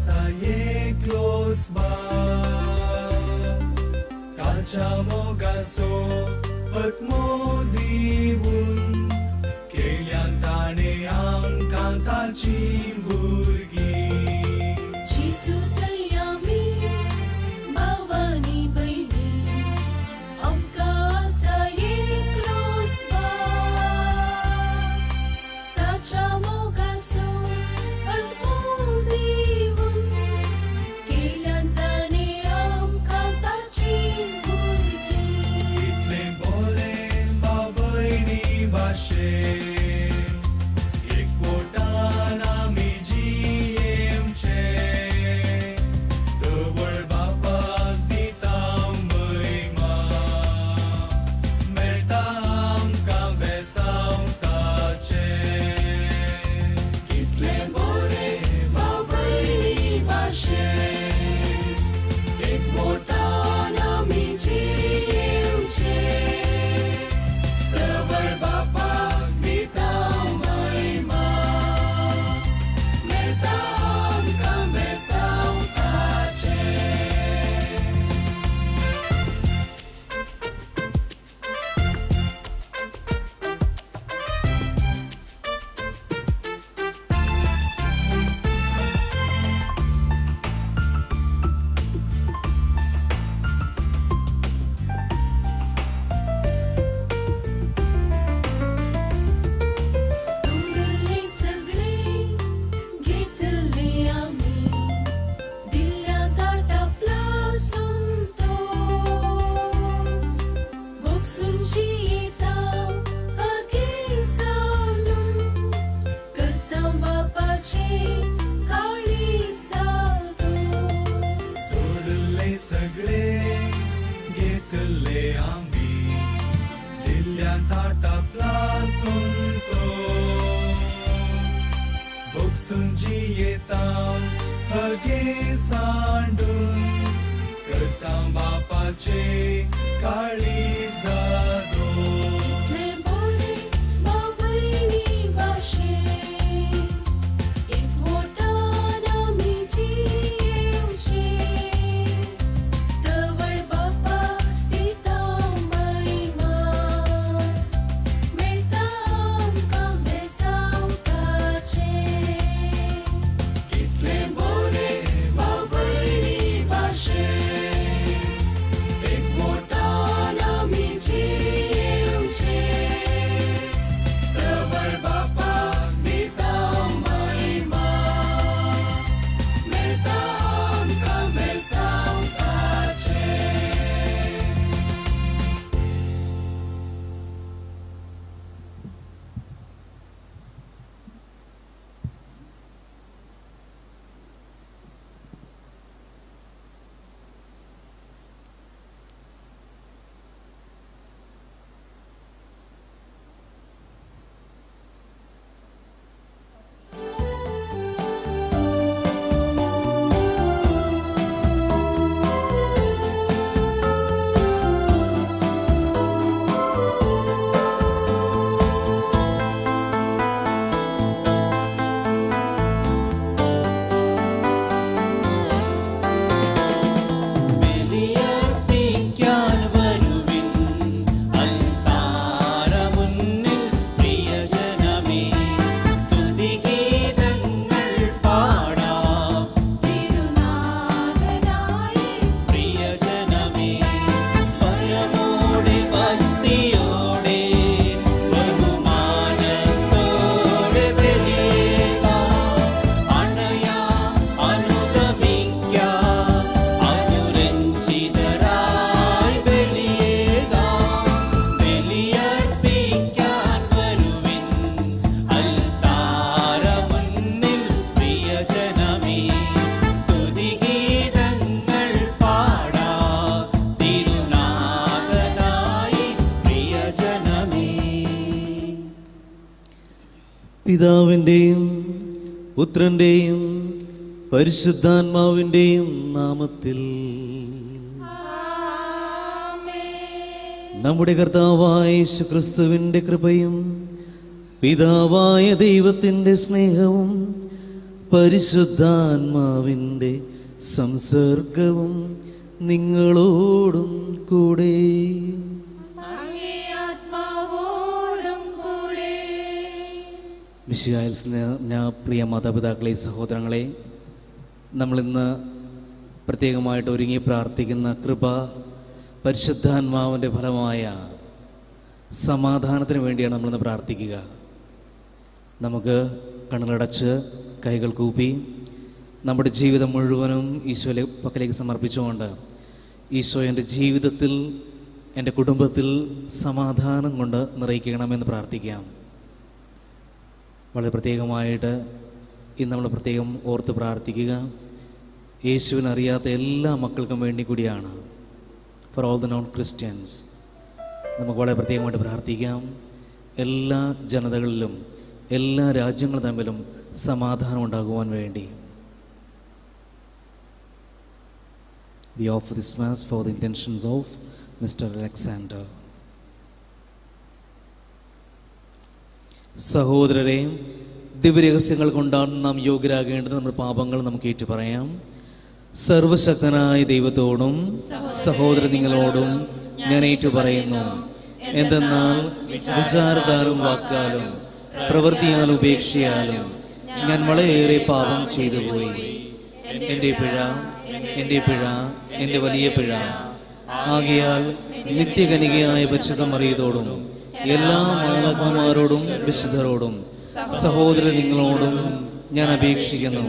आसा एकलोच बाप ताच्या मोगाचो आत्मो दिवन केल्यान ताणें आमकां ताची भुरगीं. जेजू थंय आमी भावानी भयणी आमकां आसा एकलोच बाप ताच्या मोगाचो आत्मो दिवन केल्यान ताणें आमकां ताची भुरगीं. कितलें बरें भाव भयणी भाशेन एकवटान आमी जियेवचें तवळ बापाक दिता महिमा मेळटा आमकां बेसांव ताचें. कितलें बरें भाव भयणी भाशेन एकवटान आमी जियेवचें तवळ बापाक दिता महिमा मेळटा आमकां बेसांव ताचें. दवरले सगळे घेतले आमी दिल्या ताटापला संतोस भोगसून जियेता हागे जालून करता बापाचे काळीज दादोस. सोडले सगळे घेतले आमी दिल्या ताटापला संतोस भोगसून जियेता हगे सांडून करता बापाचे काळीज दादोस. कितलें बरें भाव भयणी भाशेन एकवटान आमी जियेवचें तवळ बापाक दिता महिमा मेळटा आमकां बेसांव ताचें. कितलें बरें भाव भयणी भाशेन एकवटान आमी जियेवचें तवळ बापाक दिता महिमा मेळटा आमकां बेसांव ताचें. ബലിയർപ്പിക്കാൻ വരുവിൻ അൽത്താര മുന്നിൽ പ്രിയജനമേ, സ്തുതിഗീതങ്ങൾ പാടാം തിരുനാഥനായി പ്രിയജനമേ, ഭയമോടെ ഭക്തിയോടെ ബഹുമാനത്തോടെ ബലിയേകാം. അണയാം അനുഗമിക്കാം അനുരഞ്ജിതരായി ബലിയേകാം. ബലിയർപ്പിക്കാൻ വരുവിൻ അൽത്താര മുന്നിൽ പ്രിയജനമേ, സ്തുതിഗീതങ്ങൾ പാടാം തിരുനാഥനായി പ്രിയജനമേ. പിതാവിൻ്റെയും പുത്രൻ്റെയും പരിശുദ്ധാത്മാവിൻ്റെയും നാമത്തിൽ നമ്മുടെ കർത്താവായ യേശുക്രിസ്തുവിൻ്റെ കൃപയും പിതാവായ ദൈവത്തിൻ്റെ സ്നേഹവും പരിശുദ്ധാത്മാവിൻ്റെ സംസർഗവും നിങ്ങളോടും കൂടെ. മിശിഹായിൽ പ്രിയ മാതാപിതാക്കളെ, സഹോദരങ്ങളെ, നമ്മളിന്ന് പ്രത്യേകമായിട്ട് ഒരുങ്ങി പ്രാർത്ഥിക്കുന്ന കൃപ പരിശുദ്ധാത്മാവിൻ്റെ ഫലമായ സമാധാനത്തിന് വേണ്ടിയാണ് നമ്മളിന്ന് പ്രാർത്ഥിക്കുക. നമുക്ക് കണ്ണുകളടച്ച് കൈകൾ കൂപ്പി നമ്മുടെ ജീവിതം മുഴുവനും ഈശോയിലെ പക്കലേക്ക് സമർപ്പിച്ചുകൊണ്ട്, ഈശോ എൻ്റെ ജീവിതത്തിൽ, എൻ്റെ കുടുംബത്തിൽ സമാധാനം കൊണ്ട് നിറയ്ക്കണമെന്ന് പ്രാർത്ഥിക്കാം. വളരെ പ്രത്യേകമായിട്ട് ഇന്ന് നമ്മൾ പ്രത്യേകം ഓർത്ത് പ്രാർത്ഥിക്കുക, യേശുവിനറിയാത്ത എല്ലാ മക്കൾക്കും വേണ്ടി കൂടിയാണ്. For all the non Christians നമുക്ക് വളരെ പ്രത്യേകമായിട്ട് പ്രാർത്ഥിക്കാം. എല്ലാ ജനതകളിലും എല്ലാ രാജ്യങ്ങളും തമ്മിലും സമാധാനം ഉണ്ടാകുവാൻ വേണ്ടി. We offer this mass for the intentions of Mr. Alexander. സഹോദരരെ, ദിവ്യരഹസ്യങ്ങൾ കൊണ്ടാണ് നാം യോഗ്യരാകേണ്ടത്. നമ്മുടെ പാപങ്ങൾ നമുക്ക് ഏറ്റുപറയാം. സർവശക്തനായ ദൈവത്തോടും സഹോദര നിങ്ങളോടും ഞാൻ ഏറ്റുപറയുന്നു, എന്തെന്നാൽ വിചാരത്താലും വാക്കാലും പ്രവൃത്തിയാലും ഉപേക്ഷയാലും ഞാൻ വളരെയേറെ പാപം ചെയ്തു പോയി. എൻ്റെ പിഴ, എൻ്റെ പിഴ, എൻ്റെ വലിയ പിഴ. ആകയാൽ നിത്യകനികയായ പരിശുദ്ധ മറിയത്തോടും എല്ലാ മാലാഖമാരോടും വിശുദ്ധരോടും സഹോദര നിങ്ങളോടും ഞാൻ അപേക്ഷിക്കുന്നു,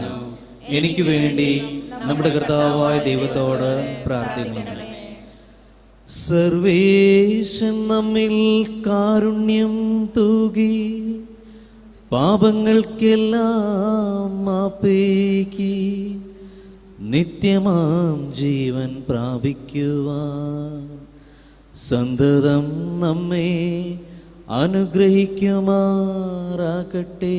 എനിക്ക് വേണ്ടി നമ്മുടെ കർത്താവായ ദൈവത്തോട് പ്രാർത്ഥിക്കണം. സർവേശൻ നമ്മിൽ കാരുണ്യം തൂകി പാപങ്ങൾക്കെല്ലാം മാപ്പേകി നിത്യമാം ജീവൻ പ്രാപിക്കുവാൻ സന്തതം നമ്മെ അനുഗ്രഹിക്കുമാറാകട്ടെ.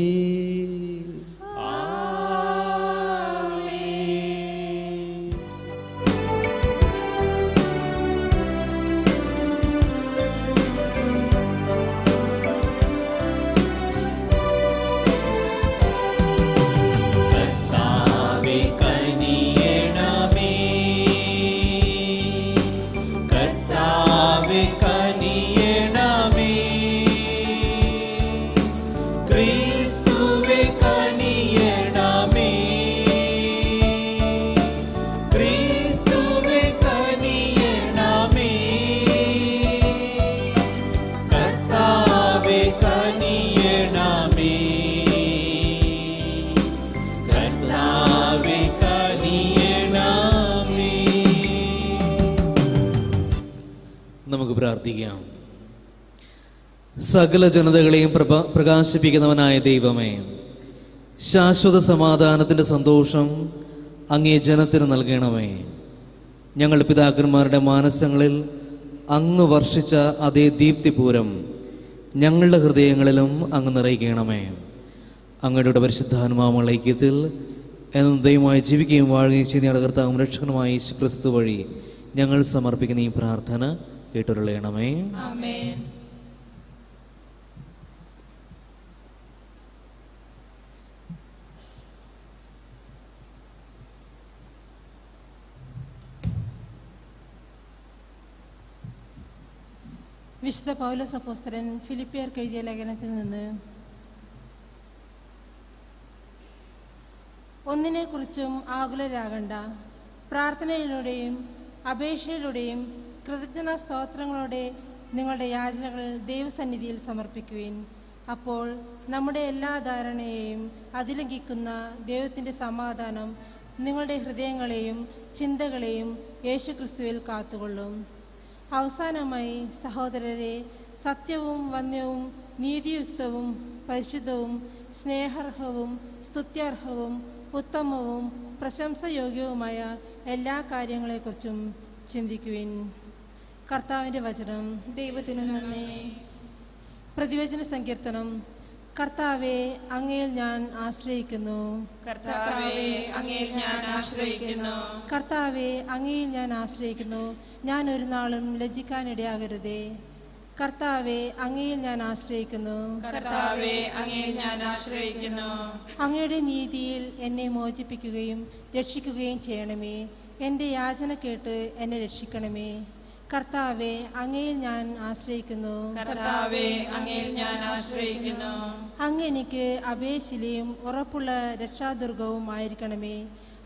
നമുക്ക് പ്രാർത്ഥിക്കാം. സകല ജനതകളെയും പ്രകാശിപ്പിക്കുന്നവനായ ദൈവമേ, ശാശ്വത സമാധാനത്തിൻ്റെ സന്തോഷം അങ്ങേ ജനത്തിന് നൽകണമേ. ഞങ്ങളുടെ പിതാക്കന്മാരുടെ മാനസങ്ങളിൽ അങ്ങ് വർഷിച്ച അതേ ദീപ്തിപൂരം ഞങ്ങളുടെ ഹൃദയങ്ങളിലും അങ്ങ് നിറയ്ക്കണമേ. അങ്ങയുടെ പരിശുദ്ധാത്മാവുള്ള ഐക്യത്തിൽ എന്ന ദൈവമായി ജീവിക്കുകയും വാഴുകയും ചെയ്യുന്ന ഞങ്ങളുടെ കർത്താവും രക്ഷകനുമായ യേശു ക്രിസ്തു വഴി ഞങ്ങൾ സമർപ്പിക്കുന്ന ഈ പ്രാർത്ഥന കേട്ടരുളയണമേ. ആമേൻ. വിശുദ്ധ പൗലോസ് അപ്പോസ്തലൻ ഫിലിപ്പിയർക്ക് എഴുതിയ ലേഖനത്തിൽ നിന്ന്: ഒന്നിനെക്കുറിച്ചും ആകുലരാകണ്ട, പ്രാർത്ഥനയിലൂടെയും അപേക്ഷയിലൂടെയും കൃതജ്ഞതാ സ്തോത്രങ്ങളോടെ നിങ്ങളുടെ യാചനകൾ ദൈവസന്നിധിയിൽ സമർപ്പിക്കുവിൻ. അപ്പോൾ നമ്മുടെ എല്ലാ ധാരണയെയും അതിലംഘിക്കുന്ന ദൈവത്തിൻ്റെ സമാധാനം നിങ്ങളുടെ ഹൃദയങ്ങളെയും ചിന്തകളെയും യേശുക്രിസ്തുവിൽ കാത്തുകൊള്ളും. അവസാനമായി സഹോദരരെ, സത്യവും വന്യവും നീതിയുക്തവും പരിശുദ്ധവും സ്നേഹാർഹവും സ്തുത്യർഹവും ഉത്തമവും പ്രശംസയോഗ്യവുമായ എല്ലാ കാര്യങ്ങളെക്കുറിച്ചും ചിന്തിക്കുവിൻ. കർത്താവിൻ്റെ വചനം. ദൈവത്തിനു നന്ദി. പ്രതിവചന സങ്കീർത്തനം. കർത്താവേ, അങ്ങയിൽ ഞാൻ ആശ്രയിക്കുന്നു. കർത്താവേ, അങ്ങയിൽ ഞാൻ ആശ്രയിക്കുന്നു. കർത്താവേ, അങ്ങയിൽ ഞാൻ ആശ്രയിക്കുന്നു. ഞാൻ ഒരു നാളും ലജ്ജിക്കാനിടയാകരുതേ. കർത്താവേ, അങ്ങയിൽ ഞാൻ ആശ്രയിക്കുന്നു. കർത്താവേ, അങ്ങയിൽ ഞാൻ ആശ്രയിക്കുന്നു. അങ്ങയുടെ നീതിയിൽ എന്നെ മോചിപ്പിക്കുകയും രക്ഷിക്കുകയും ചെയ്യണമേ. എൻ്റെ യാചന കേട്ട് എന്നെ രക്ഷിക്കണമേ. കർത്താവേ, അങ്ങയിൽ ഞാൻ ആശ്രയിക്കുന്നു. കർത്താവേ, അങ്ങയിൽ ഞാൻ ആശ്രയിക്കുന്നു. അങ്ങ് എനിക്ക് അഭയശിലയും ഉറപ്പുള്ള രക്ഷാദുർഗവും ആയിരിക്കണമേ.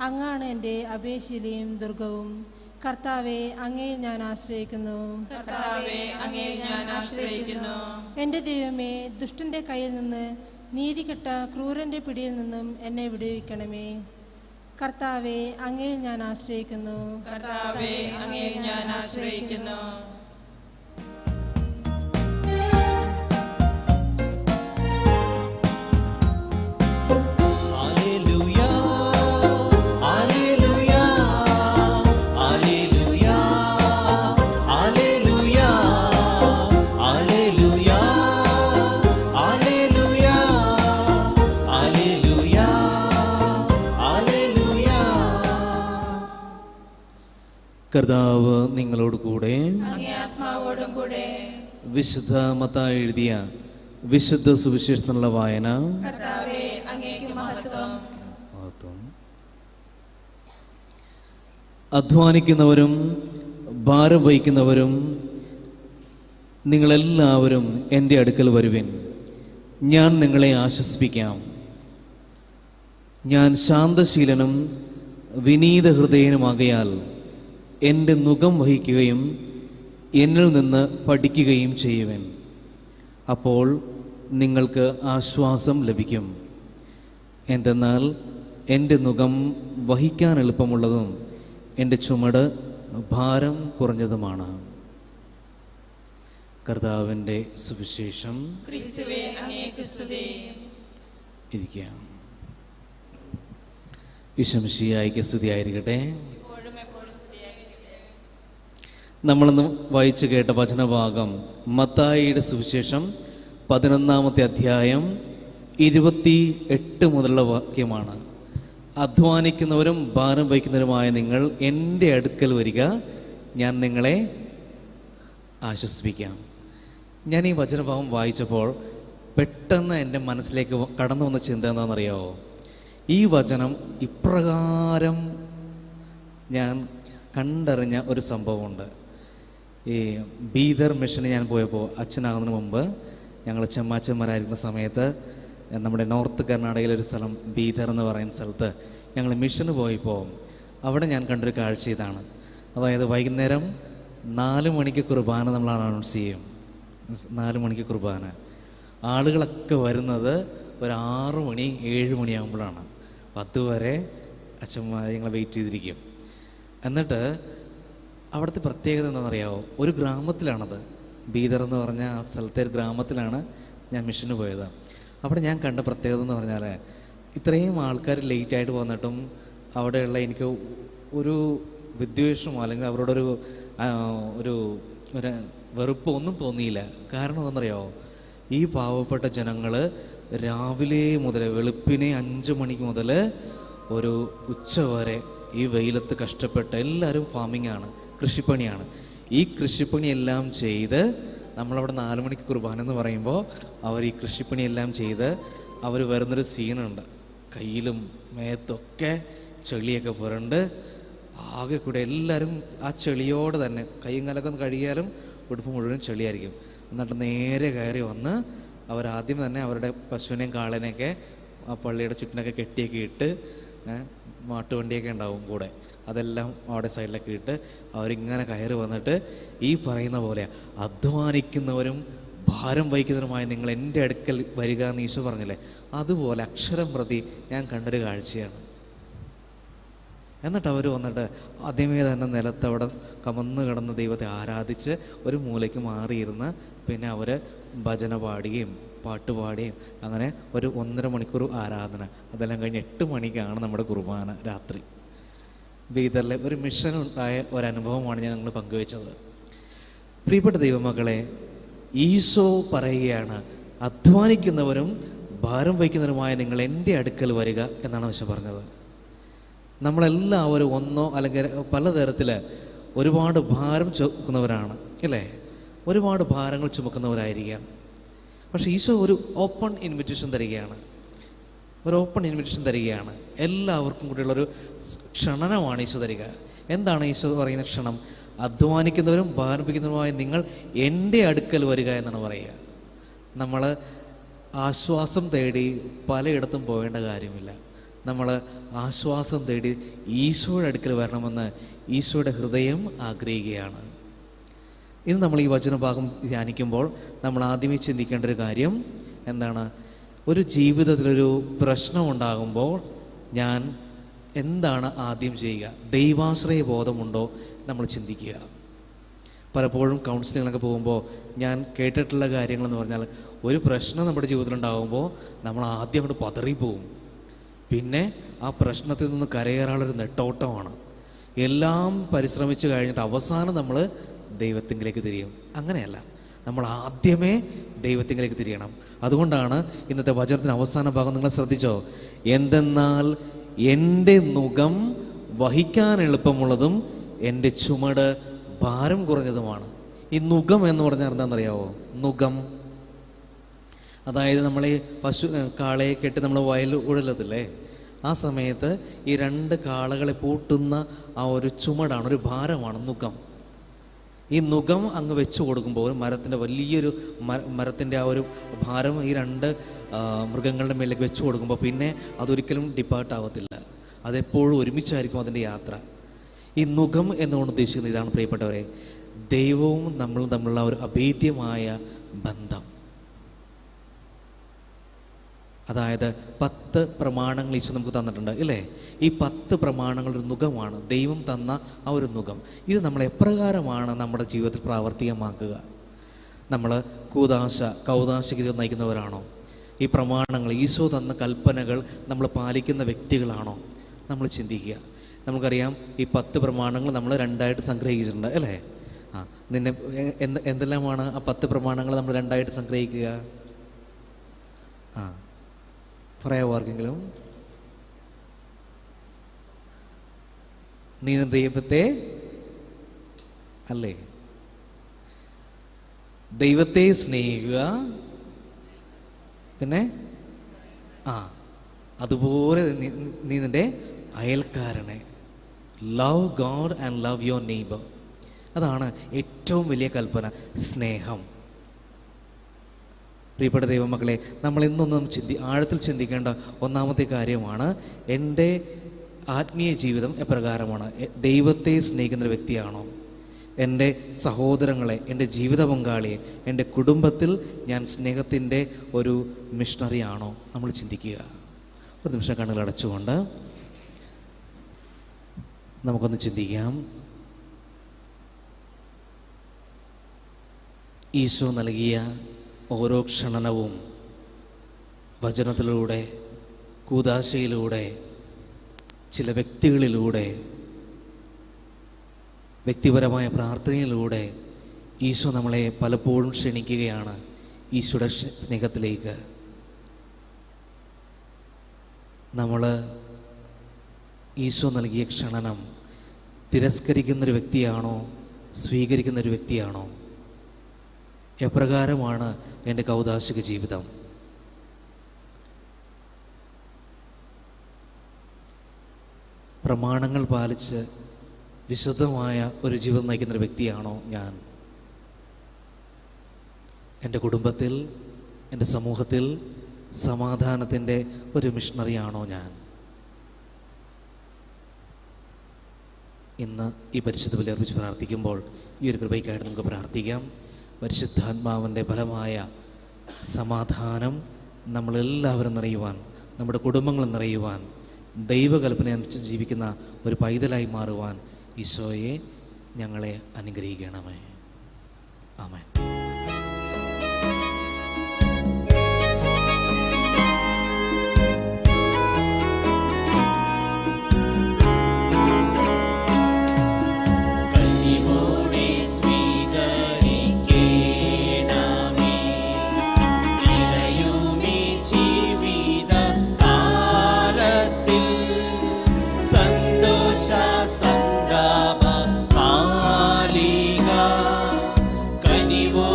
അങ്ങാണ് എൻ്റെ അഭയശിലയും ദുർഗവും. കർത്താവേ, അങ്ങയിൽ ഞാൻ ആശ്രയിക്കുന്നു. കർത്താവേ, അങ്ങയിൽ ഞാൻ ആശ്രയിക്കുന്നു. എൻ്റെ ദൈവമേ, ദുഷ്ടന്റെ കയ്യിൽ നിന്ന്, നീതികെട്ട ക്രൂരന്റെ പിടിയിൽ നിന്നും എന്നെ വിടുവിക്കണമേ. കർത്താവേ, അങ്ങയിൽ ഞാൻ ആശ്രയിക്കുന്നു. കർത്താവേ, അങ്ങയിൽ ഞാൻ ആശ്രയിക്കുന്നു. Hallelujah, hallelujah, hallelujah, hallelujah, hallelujah, hallelujah, hallelujah, hallelujah. കർത്താവ് നിങ്ങളോട് കൂടെ. അങ്ങേ ആത്മാവോടും കൂടെ. വിശുദ്ധ മത്തായി എഴുതിയ വിശുദ്ധ സുവിശേഷത്തിനുള്ള വായന. കർത്താവേ, അങ്ങേക്ക് മഹത്വം. മഹത്വം. അധ്വാനിക്കുന്നവരും ഭാരം വഹിക്കുന്നവരും നിങ്ങളെല്ലാവരും എൻ്റെ അടുക്കൽ വരുവിൻ, ഞാൻ നിങ്ങളെ ആശ്വസിപ്പിക്കാം. ഞാൻ ശാന്തശീലനും വിനീത ഹൃദയനുമാകയാൽ എൻ്റെ നുകം വഹിക്കുകയും എന്നിൽ നിന്ന് പഠിക്കുകയും ചെയ്യുവൻ. അപ്പോൾ നിങ്ങൾക്ക് ആശ്വാസം ലഭിക്കും. എന്തെന്നാൽ എൻ്റെ നുകം വഹിക്കാൻ എളുപ്പമുള്ളതും എൻ്റെ ചുമട് ഭാരം കുറഞ്ഞതുമാണ്. കർത്താവിൻ്റെ സുവിശേഷം. ക്രിസ്തുവേ, അങ്ങേക്ക് സ്തുതി. ഇരിക്കാം. ഈശോമിശിഹായ്ക്ക് സ്തുതിയായിരിക്കട്ടെ. നമ്മളിന്ന് വായിച്ചു കേട്ട വചനഭാഗം മത്തായിയുടെ സുവിശേഷം 11-ാമത്തെ അധ്യായം 28 മുതലുള്ള വാക്യമാണ്. അധ്വാനിക്കുന്നവരും ഭാരം വഹിക്കുന്നവരുമായ നിങ്ങൾ എൻ്റെ അടുക്കൽ വരിക, ഞാൻ നിങ്ങളെ ആശ്വസിപ്പിക്കാം. ഞാൻ ഈ വചനഭാഗം വായിച്ചപ്പോൾ പെട്ടെന്ന് എൻ്റെ മനസ്സിലേക്ക് കടന്നു വന്ന ചിന്ത എന്താണെന്നറിയാമോ? ഈ വചനം ഇപ്രകാരം ഞാൻ കണ്ടറിഞ്ഞ ഒരു സംഭവമുണ്ട്. ഈ ബീദർ മിഷന് ഞാൻ പോയപ്പോൾ അച്ഛനാകുന്നതിന് മുമ്പ് ഞങ്ങൾ ചെമ്മാച്ചന്മാരായിരിക്കുന്ന സമയത്ത് നമ്മുടെ നോർത്ത് കർണാടകയിലെ ഒരു സ്ഥലം ബീദർ എന്ന് പറയുന്ന സ്ഥലത്ത് ഞങ്ങൾ മിഷന് പോയപ്പോൾ അവിടെ ഞാൻ കണ്ടൊരു കാഴ്ച ഇതാണ്. അതായത് വൈകുന്നേരം 4 മണിക്ക് കുർബാന നമ്മൾ അനൗൺസ് ചെയ്യും. 4 മണിക്ക് കുർബാന. ആളുകളൊക്കെ വരുന്നത് ഒരു 6 മണി 7 മണിയാകുമ്പോഴാണ്. അതുവരെ അച്ഛന്മാർ ഞങ്ങൾ വെയിറ്റ് ചെയ്തിരിക്കും. എന്നിട്ട് അവിടുത്തെ പ്രത്യേകത എന്താണെന്നറിയാമോ? ഒരു ഗ്രാമത്തിലാണത്. ബീദർ എന്ന് പറഞ്ഞ ആ സ്ഥലത്തെ ഒരു ഗ്രാമത്തിലാണ് ഞാൻ മിഷന് പോയത്. അവിടെ ഞാൻ കണ്ട പ്രത്യേകത എന്ന് പറഞ്ഞാൽ ഇത്രയും ആൾക്കാർ ലേറ്റായിട്ട് വന്നിട്ടും അവിടെയുള്ള എനിക്ക് ഒരു വിദ്വേഷമോ അല്ലെങ്കിൽ അവരോടൊരു ഒരു ഒരു വെറുപ്പോ ഒന്നും തോന്നിയില്ല. കാരണം എന്താണെന്നറിയാമോ? ഈ പാവപ്പെട്ട ജനങ്ങൾ രാവിലെ മുതൽ വെളുപ്പിനെ 5 മണിക്ക് മുതൽ ഒരു ഉച്ച വരെ ഈ വെയിലത്ത് കഷ്ടപ്പെട്ട് എല്ലാവരും ഫാമിംഗ് ആണ്, കൃഷിപ്പണിയാണ്. ഈ കൃഷിപ്പണിയെല്ലാം ചെയ്ത് നമ്മളവിടെ 4 മണിക്ക് കുർബാന എന്ന് പറയുമ്പോൾ അവർ ഈ കൃഷിപ്പണിയെല്ലാം ചെയ്ത് അവർ വരുന്നൊരു സീനുണ്ട്. കയ്യിലും മേത്തൊക്കെ ചെളിയൊക്കെ പുരണ്ട് ആകെ കൂടെ എല്ലാവരും ആ ചെളിയോടെ തന്നെ കയ്യും കാലൊക്കെ ഒന്ന് കഴുകിയാലും ഉടുപ്പ് മുഴുവൻ ചെളിയായിരിക്കും. എന്നിട്ട് നേരെ കയറി വന്ന് അവരാദ്യം തന്നെ അവരുടെ പശുവിനെയും കാളേനെയൊക്കെ ആ പള്ളിയുടെ ചുറ്റിനൊക്കെ കെട്ടിയൊക്കെ ഇട്ട്, മാട്ടുവണ്ടിയൊക്കെ ഉണ്ടാവും കൂടെ, അതെല്ലാം അവിടെ സൈഡിലൊക്കെ ഇട്ട് അവരിങ്ങനെ കയറി വന്നിട്ട് ഈ പറയുന്ന പോലെ അധ്വാനിക്കുന്നവരും ഭാരം വഹിക്കുന്നവരുമായ നിങ്ങൾ എൻ്റെ അടുക്കൽ വരിക എന്ന് ഈശോ പറഞ്ഞില്ലേ, അതുപോലെ അക്ഷരം പ്രതി ഞാൻ കണ്ടൊരു കാഴ്ചയാണ്. എന്നിട്ട് അവർ വന്നിട്ട് ആദ്യമേ തന്നെ നിലത്തവിടെ കമന്ന് കിടന്ന് ദൈവത്തെ ആരാധിച്ച് ഒരു മൂലയ്ക്ക് മാറിയിരുന്ന് പിന്നെ അവർ ഭജന പാടുകയും പാട്ടുപാടുകയും അങ്ങനെ ഒരു 1.5 മണിക്കൂർ ആരാധന. അതെല്ലാം കഴിഞ്ഞ് 8 മണിക്കാണ് നമ്മുടെ കുർബാന രാത്രി. ബീദറിലെ ഒരു മിഷനുണ്ടായ ഒരനുഭവമാണ് ഞാൻ നിങ്ങൾ പങ്കുവെച്ചത്. പ്രിയപ്പെട്ട ദൈവമക്കളെ, ഈശോ പറയുകയാണ്, അധ്വാനിക്കുന്നവരും ഭാരം വഹിക്കുന്നവരുമായ നിങ്ങൾ എൻ്റെ അടുക്കൽ വരിക എന്നാണ് ഈശോ പറഞ്ഞത്. നമ്മളെല്ലാവരും ഒന്നോ അല്ലെങ്കിൽ പലതരത്തിൽ ഒരുപാട് ഭാരം ചുമക്കുന്നവരാണ്, അല്ലേ? ഒരുപാട് ഭാരങ്ങൾ ചുമക്കുന്നവരായിരിക്കാം. പക്ഷേ ഈശോ ഒരു ഓപ്പൺ ഇൻവിറ്റേഷൻ തരികയാണ്, ഒരു ഓപ്പൺ ഇൻവിറ്റേഷൻ തരികയാണ്. എല്ലാവർക്കും കൂടിയുള്ളൊരു ക്ഷണനമാണ് ഈശോ തരിക. എന്താണ് ഈശോ പറയുന്ന ക്ഷണം? അധ്വാനിക്കുന്നവരും ഭാരപ്പിക്കുന്നവരുമായ നിങ്ങൾ എൻ്റെ അടുക്കൽ വരിക എന്നാണ് പറയുക. നമ്മൾ ആശ്വാസം തേടി പലയിടത്തും പോകേണ്ട കാര്യമില്ല. നമ്മൾ ആശ്വാസം തേടി ഈശോയുടെ അടുക്കൽ വരണമെന്ന് ഈശോയുടെ ഹൃദയം ആഗ്രഹിക്കുകയാണ്. ഇന്ന് നമ്മൾ ഈ വചനഭാഗം ധ്യാനിക്കുമ്പോൾ നമ്മൾ ആദ്യമേ ചിന്തിക്കേണ്ട ഒരു കാര്യം എന്താണ്? ഒരു ജീവിതത്തിലൊരു പ്രശ്നമുണ്ടാകുമ്പോൾ ഞാൻ എന്താണ് ആദ്യം ചെയ്യുക? ദൈവാശ്രയ ബോധമുണ്ടോ നമ്മൾ ചിന്തിക്കുക. പലപ്പോഴും കൗൺസിലിങ്ങിലൊക്കെ പോകുമ്പോൾ ഞാൻ കേട്ടിട്ടുള്ള കാര്യങ്ങളെന്ന് പറഞ്ഞാൽ, ഒരു പ്രശ്നം നമ്മുടെ ജീവിതത്തിലുണ്ടാകുമ്പോൾ നമ്മൾ ആദ്യം അങ്ങോട്ട് പതറിപ്പോവും. പിന്നെ ആ പ്രശ്നത്തിൽ നിന്ന് കരയേറാനുള്ളൊരു നെട്ടോട്ടമാണ്. എല്ലാം പരിശ്രമിച്ച് കഴിഞ്ഞിട്ട് അവസാനം നമ്മൾ ദൈവത്തിങ്കിലേക്ക് തിരിയും. അങ്ങനെയല്ല, നമ്മൾ ആദ്യമേ ദൈവത്തിങ്കിലേക്ക് തിരിയണം. അതുകൊണ്ടാണ് ഇന്നത്തെ വചനത്തിന് അവസാന ഭാഗം നിങ്ങൾ ശ്രദ്ധിച്ചോ? എന്തെന്നാൽ എൻ്റെ നുകം വഹിക്കാൻ എളുപ്പമുള്ളതും എൻ്റെ ചുമട് ഭാരം കുറഞ്ഞതുമാണ്. ഈ നുകം എന്ന് പറഞ്ഞാൽ എന്താണെന്നറിയാവോ? നുകം അതായത് നമ്മൾ ഈ പശു കാളയെ കെട്ടി നമ്മൾ വയൽ ഉഴലത്തില്ലേ, ആ സമയത്ത് ഈ രണ്ട് കാളകളെ പൂട്ടുന്ന ആ ഒരു ചുമടാണ്, ഒരു ഭാരമാണ് നുകം. ഈ നുകം അങ്ങ് വെച്ച് കൊടുക്കുമ്പോൾ ഒരു മരത്തിൻ്റെ വലിയൊരു മരത്തിൻ്റെ ആ ഒരു ഭാരം ഈ രണ്ട് മൃഗങ്ങളുടെ മേലേക്ക് വെച്ച് കൊടുക്കുമ്പോൾ പിന്നെ അതൊരിക്കലും ഡിപ്പാർട്ട് ആവത്തില്ല, അതെപ്പോഴും ഒരുമിച്ചായിരിക്കും അതിൻ്റെ യാത്ര. ഈ നുകം എന്നുകൊണ്ട് ഉദ്ദേശിക്കുന്നത് ഇതാണ് പ്രിയപ്പെട്ടവരെ, ദൈവവും നമ്മളും തമ്മിലുള്ള ഒരു അഭേദ്യമായ ബന്ധം. അതായത് 10 പ്രമാണങ്ങൾ ഈശോ നമുക്ക് തന്നിട്ടുണ്ട് ഇല്ലേ? ഈ 10 പ്രമാണങ്ങളുടെ ഒരു നുകമാണ് ദൈവം തന്ന ആ ഒരു നുകം. ഇത് നമ്മൾ എപ്രകാരമാണ് നമ്മുടെ ജീവിതത്തിൽ പ്രാവർത്തികമാക്കുക? നമ്മൾ കൗദാശയ്ക്ക് നയിക്കുന്നവരാണോ? ഈ പ്രമാണങ്ങൾ, ഈശോ തന്ന കൽപ്പനകൾ നമ്മൾ പാലിക്കുന്ന വ്യക്തികളാണോ? നമ്മൾ ചിന്തിക്കുക. നമുക്കറിയാം ഈ 10 പ്രമാണങ്ങൾ നമ്മൾ രണ്ടായിട്ട് സംഗ്രഹിച്ചിട്ടുണ്ട് അല്ലേ? ആ നിന്നെ എന്തെല്ലാമാണ് ആ 10 പ്രമാണങ്ങൾ നമ്മൾ രണ്ടായിട്ട് സംഗ്രഹിക്കുക? ആ പറയാമോ ആർക്കെങ്കിലും? നീ ദൈവത്തെ അല്ലേ, ദൈവത്തെ സ്നേഹിക്കുക, പിന്നെ ആ അതുപോലെ നീ നിന്റെ അയൽക്കാരനെ, love God and love your neighbour. അതാണ് ഏറ്റവും വലിയ കൽപ്പന, സ്നേഹം. പ്രിയപ്പെട്ട ദൈവമക്കളെ, നമ്മൾ ഇന്നൊന്നും ആഴത്തിൽ ചിന്തിക്കേണ്ട ഒന്നാമത്തെ കാര്യമാണ്, എൻ്റെ ആത്മീയ ജീവിതം എപ്രകാരമാണ്? ദൈവത്തെ സ്നേഹിക്കുന്നൊരു വ്യക്തിയാണോ? എൻ്റെ സഹോദരങ്ങളെ, എൻ്റെ ജീവിത പങ്കാളിയെ, എൻ്റെ കുടുംബത്തിൽ ഞാൻ സ്നേഹത്തിൻ്റെ ഒരു മിഷണറിയാണോ? നമ്മൾ ചിന്തിക്കുക. ഒരു നിമിഷം കണ്ണുകൾ അടച്ചുകൊണ്ട് നമുക്കൊന്ന് ചിന്തിക്കാം. ഈശോ നൽകിയ ഓരോ ക്ഷണനവും വചനത്തിലൂടെ, കൂദാശയിലൂടെ, ചില വ്യക്തികളിലൂടെ, വ്യക്തിപരമായ പ്രാർത്ഥനയിലൂടെ ഈശോ നമ്മളെ പലപ്പോഴും ക്ഷണിക്കുകയാണ് ഈശോയുടെ സ്നേഹത്തിലേക്ക്. നമ്മൾ ഈശോ നൽകിയ ക്ഷണനം തിരസ്കരിക്കുന്നൊരു വ്യക്തിയാണോ, സ്വീകരിക്കുന്നൊരു വ്യക്തിയാണോ? എപ്രകാരമാണ് എൻ്റെ കൗദാശിക ജീവിതം? പ്രമാണങ്ങൾ പാലിച്ച് വിശുദ്ധമായ ഒരു ജീവിതം നയിക്കുന്നൊരു വ്യക്തിയാണോ ഞാൻ? എൻ്റെ കുടുംബത്തിൽ, എൻ്റെ സമൂഹത്തിൽ സമാധാനത്തിൻ്റെ ഒരു മിഷണറിയാണോ ഞാൻ? ഇന്ന് ഈ പരിശുദ്ധ ബലി അർപ്പിച്ച് പ്രാർത്ഥിക്കുമ്പോൾ ഈ ഒരു കൃപയ്ക്കായിട്ട് നമുക്ക് പ്രാർത്ഥിക്കാം. പരിശുദ്ധാത്മാവിൻ്റെ ഫലമായ സമാധാനം നമ്മളെല്ലാവരും നിറയുവാൻ, നമ്മുടെ കുടുംബങ്ങൾ നിറയുവാൻ, ദൈവകൽപ്പന അനുസരിച്ച് ജീവിക്കുന്ന ഒരു പൈതലായി മാറുവാൻ ഈശോയെ ഞങ്ങളെ അനുഗ്രഹിക്കണമേ. ആമേൻ. സന്താപ മാലിക കനിവോ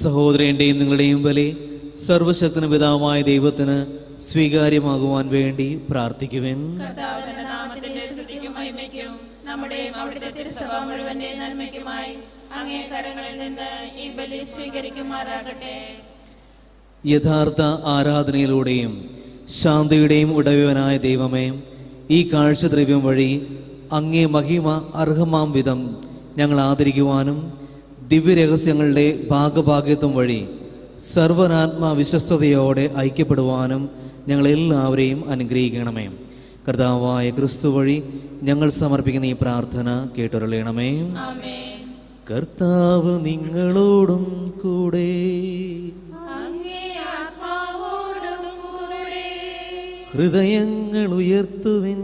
സഹോദരന്റെയും നിങ്ങളുടെയും ബലി സർവശക്തനും പിതാവുമായ ദൈവത്തിന് സ്വീകാര്യമാകുവാൻ വേണ്ടി പ്രാർത്ഥിക്കുവിൻ. കർത്താവിന്റെ നാമത്തിന്റെ സ്തുതിക്കും മഹിമയ്ക്കും നമ്മുടെയും അവിടുത്തെ തിരുസഭ മുഴുവന്റെ നന്മയ്ക്കുമായി അങ്ങേ കരങ്ങളിൽ നിന്ന് ഈ ബലി സ്വീകരിക്കുമാറാകട്ടെ. യഥാർത്ഥ ആരാധനയിലൂടെയും ശാന്തിയുടെയും ഉടയവനായ ദൈവമേ, ഈ കാഴ്ചദ്രവ്യം വഴി അങ്ങേ മഹിമ അർഹമാം വിധം ഞങ്ങൾ ആദരിക്കുവാനും ദിവ്യരഹസ്യങ്ങളുടെ ഭാഗഭാഗ്യത്വം വഴി സർവനാത്മാ വിശ്വസ്തയോടെ ഐക്യപ്പെടുവാനും ഞങ്ങളെല്ലാവരെയും അനുഗ്രഹിക്കണമേ. കർത്താവായ ക്രിസ്തു വഴി ഞങ്ങൾ സമർപ്പിക്കുന്ന ഈ പ്രാർത്ഥന കേട്ടരുളണമേ. കർത്താവ് നിങ്ങളോടും കൂടെ. ഹൃദയങ്ങൾ ഉയർത്തുവിൻ.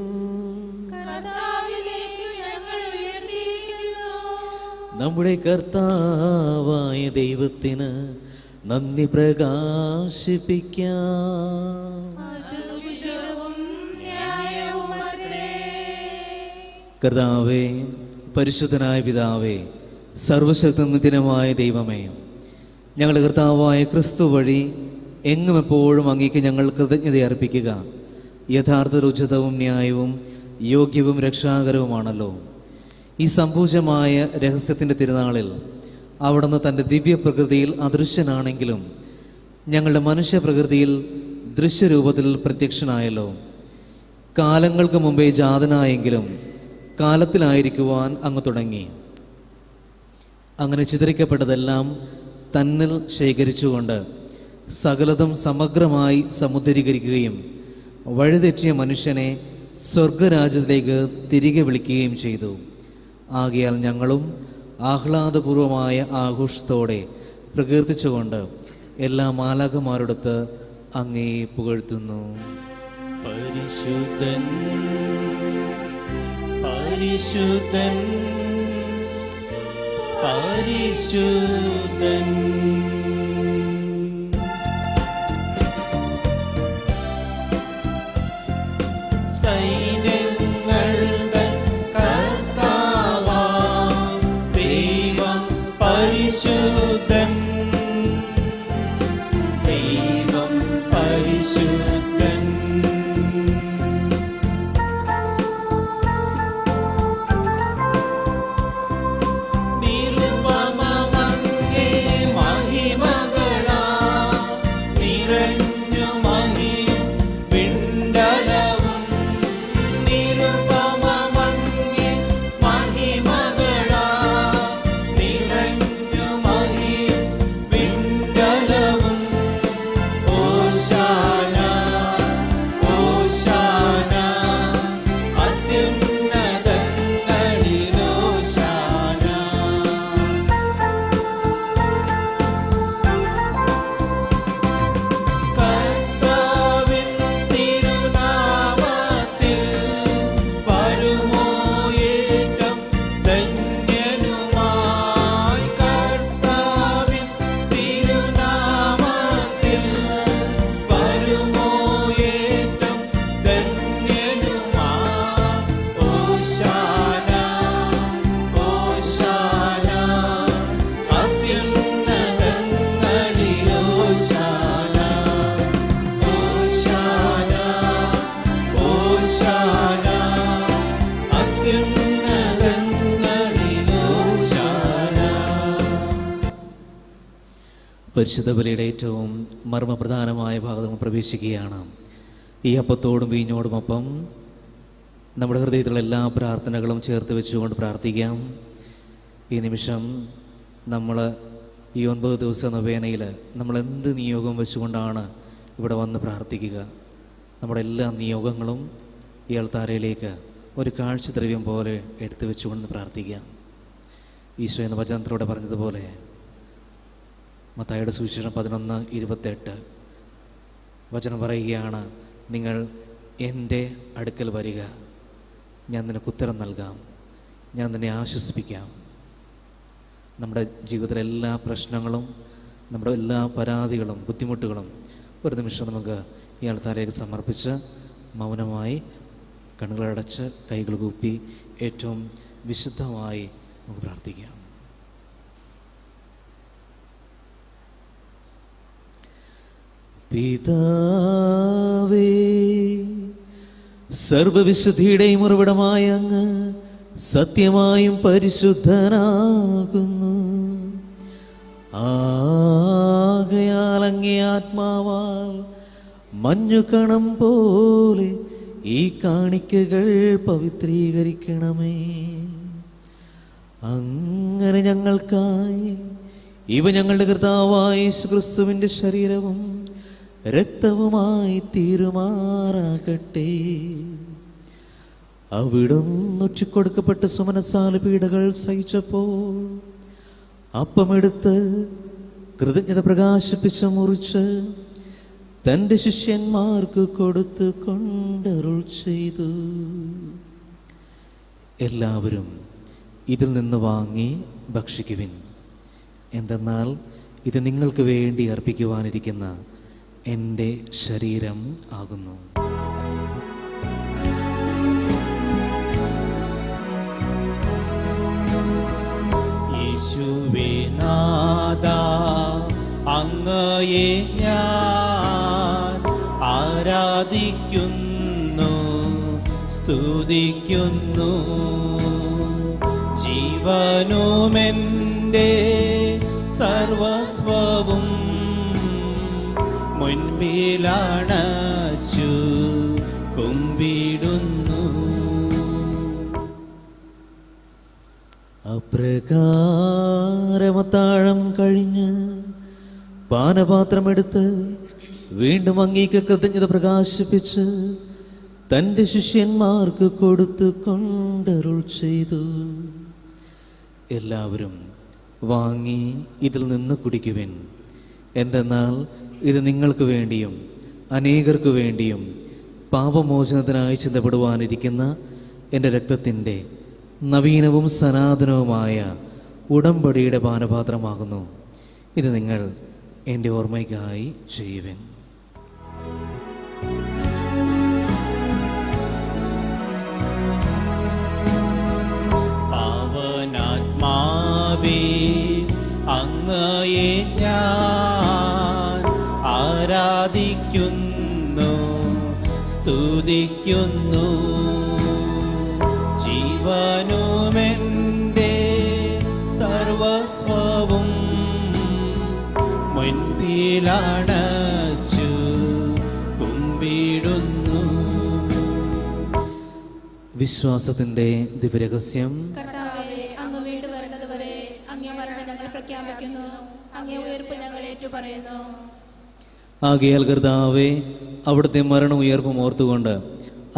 നമ്മുടെ കർത്താവായ ദൈവത്തിന് നന്ദി പ്രകാശിപ്പിക്കാം. കർത്താവേ, പരിശുദ്ധനായ പിതാവേ, സർവശക്തനിത്യനുമായ ദൈവമേ, ഞങ്ങളുടെ കർത്താവായ ക്രിസ്തു വഴി എങ്ങും എപ്പോഴും അങ്ങേക്ക് ഞങ്ങൾ കൃതജ്ഞത അർപ്പിക്കുക യഥാർത്ഥ ഉചിതവും ന്യായവും യോഗ്യവും രക്ഷാകരവുമാണല്ലോ. ഈ സംപൂജ്യമായ രഹസ്യത്തിൻ്റെ തിരുനാളിൽ അവിടുന്ന് തൻ്റെ ദിവ്യപ്രകൃതിയിൽ അദൃശ്യനാണെങ്കിലും ഞങ്ങളുടെ മനുഷ്യപ്രകൃതിയിൽ ദൃശ്യരൂപത്തിൽ പ്രത്യക്ഷനായല്ലോ. കാലങ്ങൾക്ക് മുമ്പേ ജാതനായെങ്കിലും കാലത്തിലായിരിക്കുവാൻ അങ്ങ് തുടങ്ങി. അങ്ങനെ ചിതറിക്കപ്പെട്ടതെല്ലാം തന്നിൽ ശേഖരിച്ചുകൊണ്ട് സകലതും സമഗ്രമായി സമുദ്രീകരിക്കുകയും വഴിതെറ്റിയ മനുഷ്യനെ സ്വർഗരാജ്യത്തിലേക്ക് തിരികെ വിളിക്കുകയും ചെയ്തു. ആകയാൽ ഞങ്ങളും ആഹ്ലാദപൂർവമായ ആഘോഷത്തോടെ പ്രകീർത്തിച്ചുകൊണ്ട് എല്ലാ മാലാഖമാരോടൊത്ത് അങ്ങേ പുകഴ്ത്തുന്നു. പരിശുദ്ധൻ പരിശുദ്ധൻ പരിശുദ്ധൻ, സൈന്യങ്ങൾ തൻ കർത്താവാം ദൈവം പരിശുദ്ധൻ, ദൈവം പരിശുദ്ധൻ. നിരുപമമങ്ങേ മഹിമകളാ നിറഞ്ഞു മഹിയും വിണ്ടലവും, നിരുപമമങ്ങേ മഹിമകളാ നിറഞ്ഞു മഹിയും വിണ്ടലവും. ഓശാന ഓശാന അത്യുന്നതങ്ങളിലോശാന. കർത്താവിൻ തിരുനാമത്തിൽ വരുമോ ഏറ്റം ധന്യനുമായി, കർത്താവിൻ തിരുനാമത്തിൽ വരുമോ ഏറ്റം ധന്യനുമായി. ഓശാന ഓശാന അത്യുന്നതങ്ങളിലോശാന, ഓശാന ഓശാന അത്യുന്നതങ്ങളിലോശാന. പരിശുദ്ധ ബലിയുടെ ഏറ്റവും മർമ്മപ്രധാനമായ ഭാഗത്ത് നമ്മൾ പ്രവേശിക്കുകയാണ്. ഈ അപ്പത്തോടും വീഞ്ഞോടുമൊപ്പം നമ്മുടെ ഹൃദയത്തിലുള്ള എല്ലാ പ്രാർത്ഥനകളും ചേർത്ത് വെച്ചുകൊണ്ട് പ്രാർത്ഥിക്കാം. ഈ നിമിഷം നമ്മൾ ഈ 9 ദിവസ നൊവേനയിൽ നമ്മൾ എന്ത് നിയോഗം വെച്ചുകൊണ്ടാണ് ഇവിടെ വന്ന് പ്രാർത്ഥിക്കുക, നമ്മുടെ എല്ലാ നിയോഗങ്ങളും ഈ അൾത്താരയിലേക്ക് ഒരു കാഴ്ചദ്രവ്യം പോലെ എടുത്തു വെച്ചുകൊണ്ട് പ്രാർത്ഥിക്കാം. ഈശോ എന്ന വചനത്തിലൂടെ പറഞ്ഞതുപോലെ മത്തായിയുടെ സുവിശേഷം 11:28 വചനം പറയുകയാണ്, നിങ്ങൾ എൻ്റെ അടുക്കൽ വരിക, ഞാൻ നിനക്ക് ഉത്തരം നൽകാം, ഞാൻ നിന്നെ ആശ്വസിപ്പിക്കാം. നമ്മുടെ ജീവിതത്തിലെ എല്ലാ പ്രശ്നങ്ങളും നമ്മുടെ എല്ലാ പരാതികളും ബുദ്ധിമുട്ടുകളും ഒരു നിമിഷം നമുക്ക് ഈ അൾത്താരയിലേക്ക് സമർപ്പിച്ച് മൗനമായി കണ്ണുകളടച്ച് കൈകൾ കൂപ്പി ഏറ്റവും വിശുദ്ധമായി നമുക്ക് പ്രാർത്ഥിക്കാം. പിതാവേ, സർവവിശുദ്ധിയുടെയും ഉറവിടമായ അങ്ങ് സത്യമായും പരിശുദ്ധനാകുന്നു. ആകയാൽ അങ്ങേ ആത്മാവാൽ മഞ്ഞുകണം പോലെ ഈ കാണിക്കകൾ പവിത്രീകരിക്കണമേ. അങ്ങനെ ഞങ്ങൾക്കായി ഇവ ഞങ്ങളുടെ കർത്താവായ യേശുക്രിസ്തുവിൻ്റെ ശരീരവും രക്തവുമായി തീരുമാറാകട്ടെ. അവിടുന്ന് ഒറ്റിക്കൊടുക്കപ്പെട്ട സുമനസാല പീഡകൾ സഹിച്ചപ്പോൾ അപ്പമെടുത്ത് കൃതജ്ഞത പ്രകാശിപ്പിച്ച് മുറിച്ച് തൻ്റെ ശിഷ്യന്മാർക്ക് കൊടുത്തു കൊണ്ടരുൾ ചെയ്തു. എല്ലാവരും ഇതിൽ നിന്ന് വാങ്ങി ഭക്ഷിക്കുവിൻ, എന്തെന്നാൽ ഇത് നിങ്ങൾക്ക് വേണ്ടി അർപ്പിക്കുവാനിരിക്കുന്ന എൻ്റെ ശരീരം ആകുന്നു. യേശുവേ നാഥാ, അങ്ങയെ ഞാൻ ആരാധിക്കുന്നു, സ്തുതിക്കുന്നു. ജീവനുമെൻ്റെ സർവസ്വവും മുൻപിലാണച്ചു കുമ്പിടുന്നു. അപ്രകാരമത്താഴം കഴിഞ്ഞ് പാനപാത്രമെടുത്ത് വീണ്ടും അങ്ങേക്ക് കൃതജ്ഞത പ്രകാശിപ്പിച്ച് തൻ്റെ ശിഷ്യന്മാർക്ക് കൊടുത്തു കൊണ്ടരുൾ ചെയ്തു. എല്ലാവരും വാങ്ങി ഇതിൽ നിന്ന് കുടിക്കുവിൻ, എന്തെന്നാൽ ഇത് നിങ്ങൾക്ക് വേണ്ടിയും അനേകർക്ക് വേണ്ടിയും പാപമോചനത്തിനായി ചിന്തപ്പെടുവാനിരിക്കുന്ന എൻ്റെ രക്തത്തിൻ്റെ നവീനവും സനാതനവുമായ ഉടമ്പടിയുടെ പാനപാത്രമാകുന്നു. ഇത് നിങ്ങൾ എൻ്റെ ഓർമ്മയ്ക്കായി ചെയ്യുവിൻ. പാവനാത്മാവേ, അങ്ങയെ ഞാൻ ആരാധിക്കുന്നു, സ്തുതിക്കുന്നു. ജീവനുമെൻ്റെ സർവസ്വവും മുൻപിലാണച്ചു കുമ്പിടുന്നു. വിശ്വാസത്തിന്റെ ദിവ്യരഹസ്യം. കർത്താവേ, അങ്ങ് വീണ്ടും വരുന്നതുവരെ അങ്ങേ മരണം ഞങ്ങൾ പ്രഖ്യാപിക്കുന്നു, അങ്ങേ ഉയർപ്പ് ഞങ്ങൾ ഏറ്റുപറയുന്നു. ആകയാൽ കർത്താവേ, അവിടുത്തെ മരണം ഉയർപ്പും ഓർത്തുകൊണ്ട്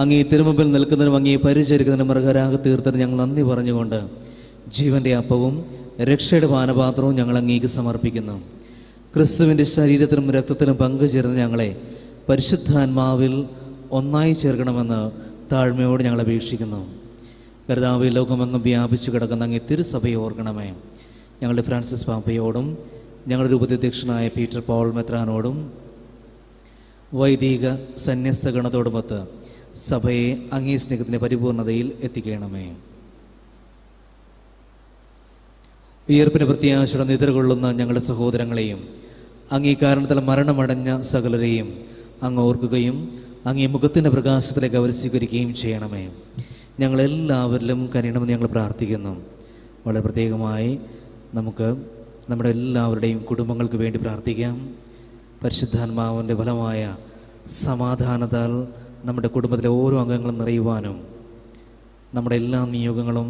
അങ്ങേ തിരുമുമ്പിൽ നിൽക്കുന്നതിനും അങ്ങേ പരിചരിക്കുന്നതിനും അർഹരാக തീർത്തതിനും ഞങ്ങൾ നന്ദി പറഞ്ഞുകൊണ്ട് ജീവന്റെ അപ്പവും രക്ഷയുടെ പാനപാത്രവും ഞങ്ങൾ അങ്ങേക്ക് സമർപ്പിക്കുന്നു. ക്രിസ്തുവിൻ്റെ ശരീരത്തിലും രക്തത്തിലും പങ്കുചേർന്ന് ഞങ്ങളെ പരിശുദ്ധാത്മാവിൽ ഒന്നായി ചേർക്കണമെന്ന് താഴ്മയോട് ഞങ്ങൾ അപേക്ഷിക്കുന്നു. കർത്താവേ, ലോകമെങ്ങും വ്യാപിച്ചു കിടക്കുന്ന അങ്ങേ തിരുസഭയെ ഓർക്കണമേ. ഞങ്ങളുടെ ഫ്രാൻസിസ് പാപ്പയോടും ഞങ്ങളുടെ രൂപതാധ്യക്ഷനായ പീറ്റർ പോൾ മെത്രാനോടും വൈദിക സന്യസ്ത ഗണത്തോടുമൊത്ത് സഭയെ അങ്ങേ സ്നേഹത്തിൻ്റെ പരിപൂർണതയിൽ എത്തിക്കണമേ. ഉയർപ്പിന് പ്രത്യാശയുടെ നിദ്ര കൊള്ളുന്ന ഞങ്ങളുടെ സഹോദരങ്ങളെയും അങ്ങേ കാരണത്താൽ മരണമടഞ്ഞ സകലരെയും അങ്ങ് ഓർക്കുകയും അങ്ങേ മുഖത്തിൻ്റെ പ്രകാശത്തിലേക്ക് അവർ സ്വീകരിക്കുകയും ചെയ്യണമേ. ഞങ്ങളെല്ലാവരിലും കനിയണമെന്ന് ഞങ്ങൾ പ്രാർത്ഥിക്കുന്നു. വളരെ പ്രത്യേകമായി നമുക്ക് നമ്മുടെ എല്ലാവരുടെയും കുടുംബങ്ങൾക്ക് വേണ്ടി പ്രാർത്ഥിക്കാം. പരിശുദ്ധാത്മാവിൻ്റെ ഫലമായ സമാധാനത്താൽ നമ്മുടെ കുടുംബത്തിലെ ഓരോ അംഗങ്ങളും നിറയുവാനും നമ്മുടെ എല്ലാ നിയോഗങ്ങളും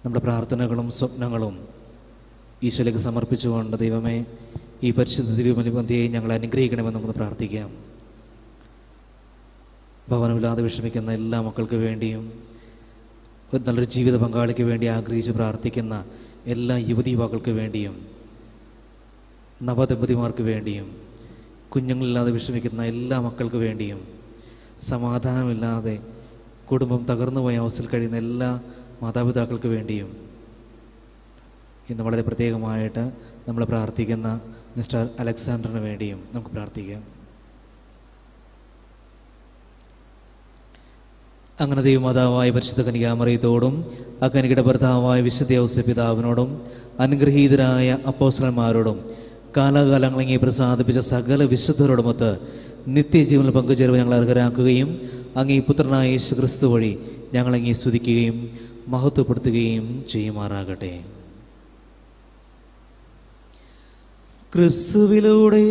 നമ്മുടെ പ്രാർത്ഥനകളും സ്വപ്നങ്ങളും ഈശോയിലേക്ക് സമർപ്പിച്ചുകൊണ്ട് ദൈവമേ, ഈ പരിശുദ്ധ ദിവ്യബലിമധ്യയെ ഞങ്ങളെ അനുഗ്രഹിക്കണമെന്ന് നമുക്ക് പ്രാർത്ഥിക്കാം. ഭവനമില്ലാതെ വിഷമിക്കുന്ന എല്ലാ മക്കൾക്ക് വേണ്ടിയും ഒരു നല്ലൊരു ജീവിത പങ്കാളിക്ക് വേണ്ടി ആഗ്രഹിച്ച് പ്രാർത്ഥിക്കുന്ന എല്ലാ യുവതി യുവാക്കൾക്ക് വേണ്ടിയും നവദമ്പതിമാർക്ക് വേണ്ടിയും കുഞ്ഞുങ്ങളില്ലാതെ വിഷമിക്കുന്ന എല്ലാ മക്കൾക്ക് വേണ്ടിയും സമാധാനമില്ലാതെ കുടുംബം തകർന്നുപോയ അവസ്ഥയിൽ കഴിയുന്ന എല്ലാ മാതാപിതാക്കൾക്ക് വേണ്ടിയും ഇന്ന് വളരെ പ്രത്യേകമായിട്ട് നമ്മൾ പ്രാർത്ഥിക്കുന്ന മിസ്റ്റർ അലക്സാണ്ടറിന് വേണ്ടിയും നമുക്ക് പ്രാർത്ഥിക്കാം. അങ്ങനെ ദൈവമാതാവായ പരിശുദ്ധ കന്യകാമറിയത്തോടും ആ കന്യകയുടെ ഭർത്താവായ വിശുദ്ധ ഔസേപ്പ് പിതാവിനോടും അനുഗ്രഹീതരായ അപ്പോസ്തലന്മാരോടും കാലാകാലങ്ങളെ പ്രസാദിപ്പിച്ച സകല വിശുദ്ധരോടുമൊത്ത് നിത്യജീവനിൽ പങ്കുചേരുവാൻ ഞങ്ങളെ അർഹരാക്കുകയും അങ്ങേ പുത്രനായ യേശു ക്രിസ്തു വഴി ഞങ്ങളങ്ങേ സ്തുതിക്കുകയും മഹത്വപ്പെടുത്തുകയും ചെയ്യുമാറാകട്ടെ. ക്രിസ്തുവിലൂടെ,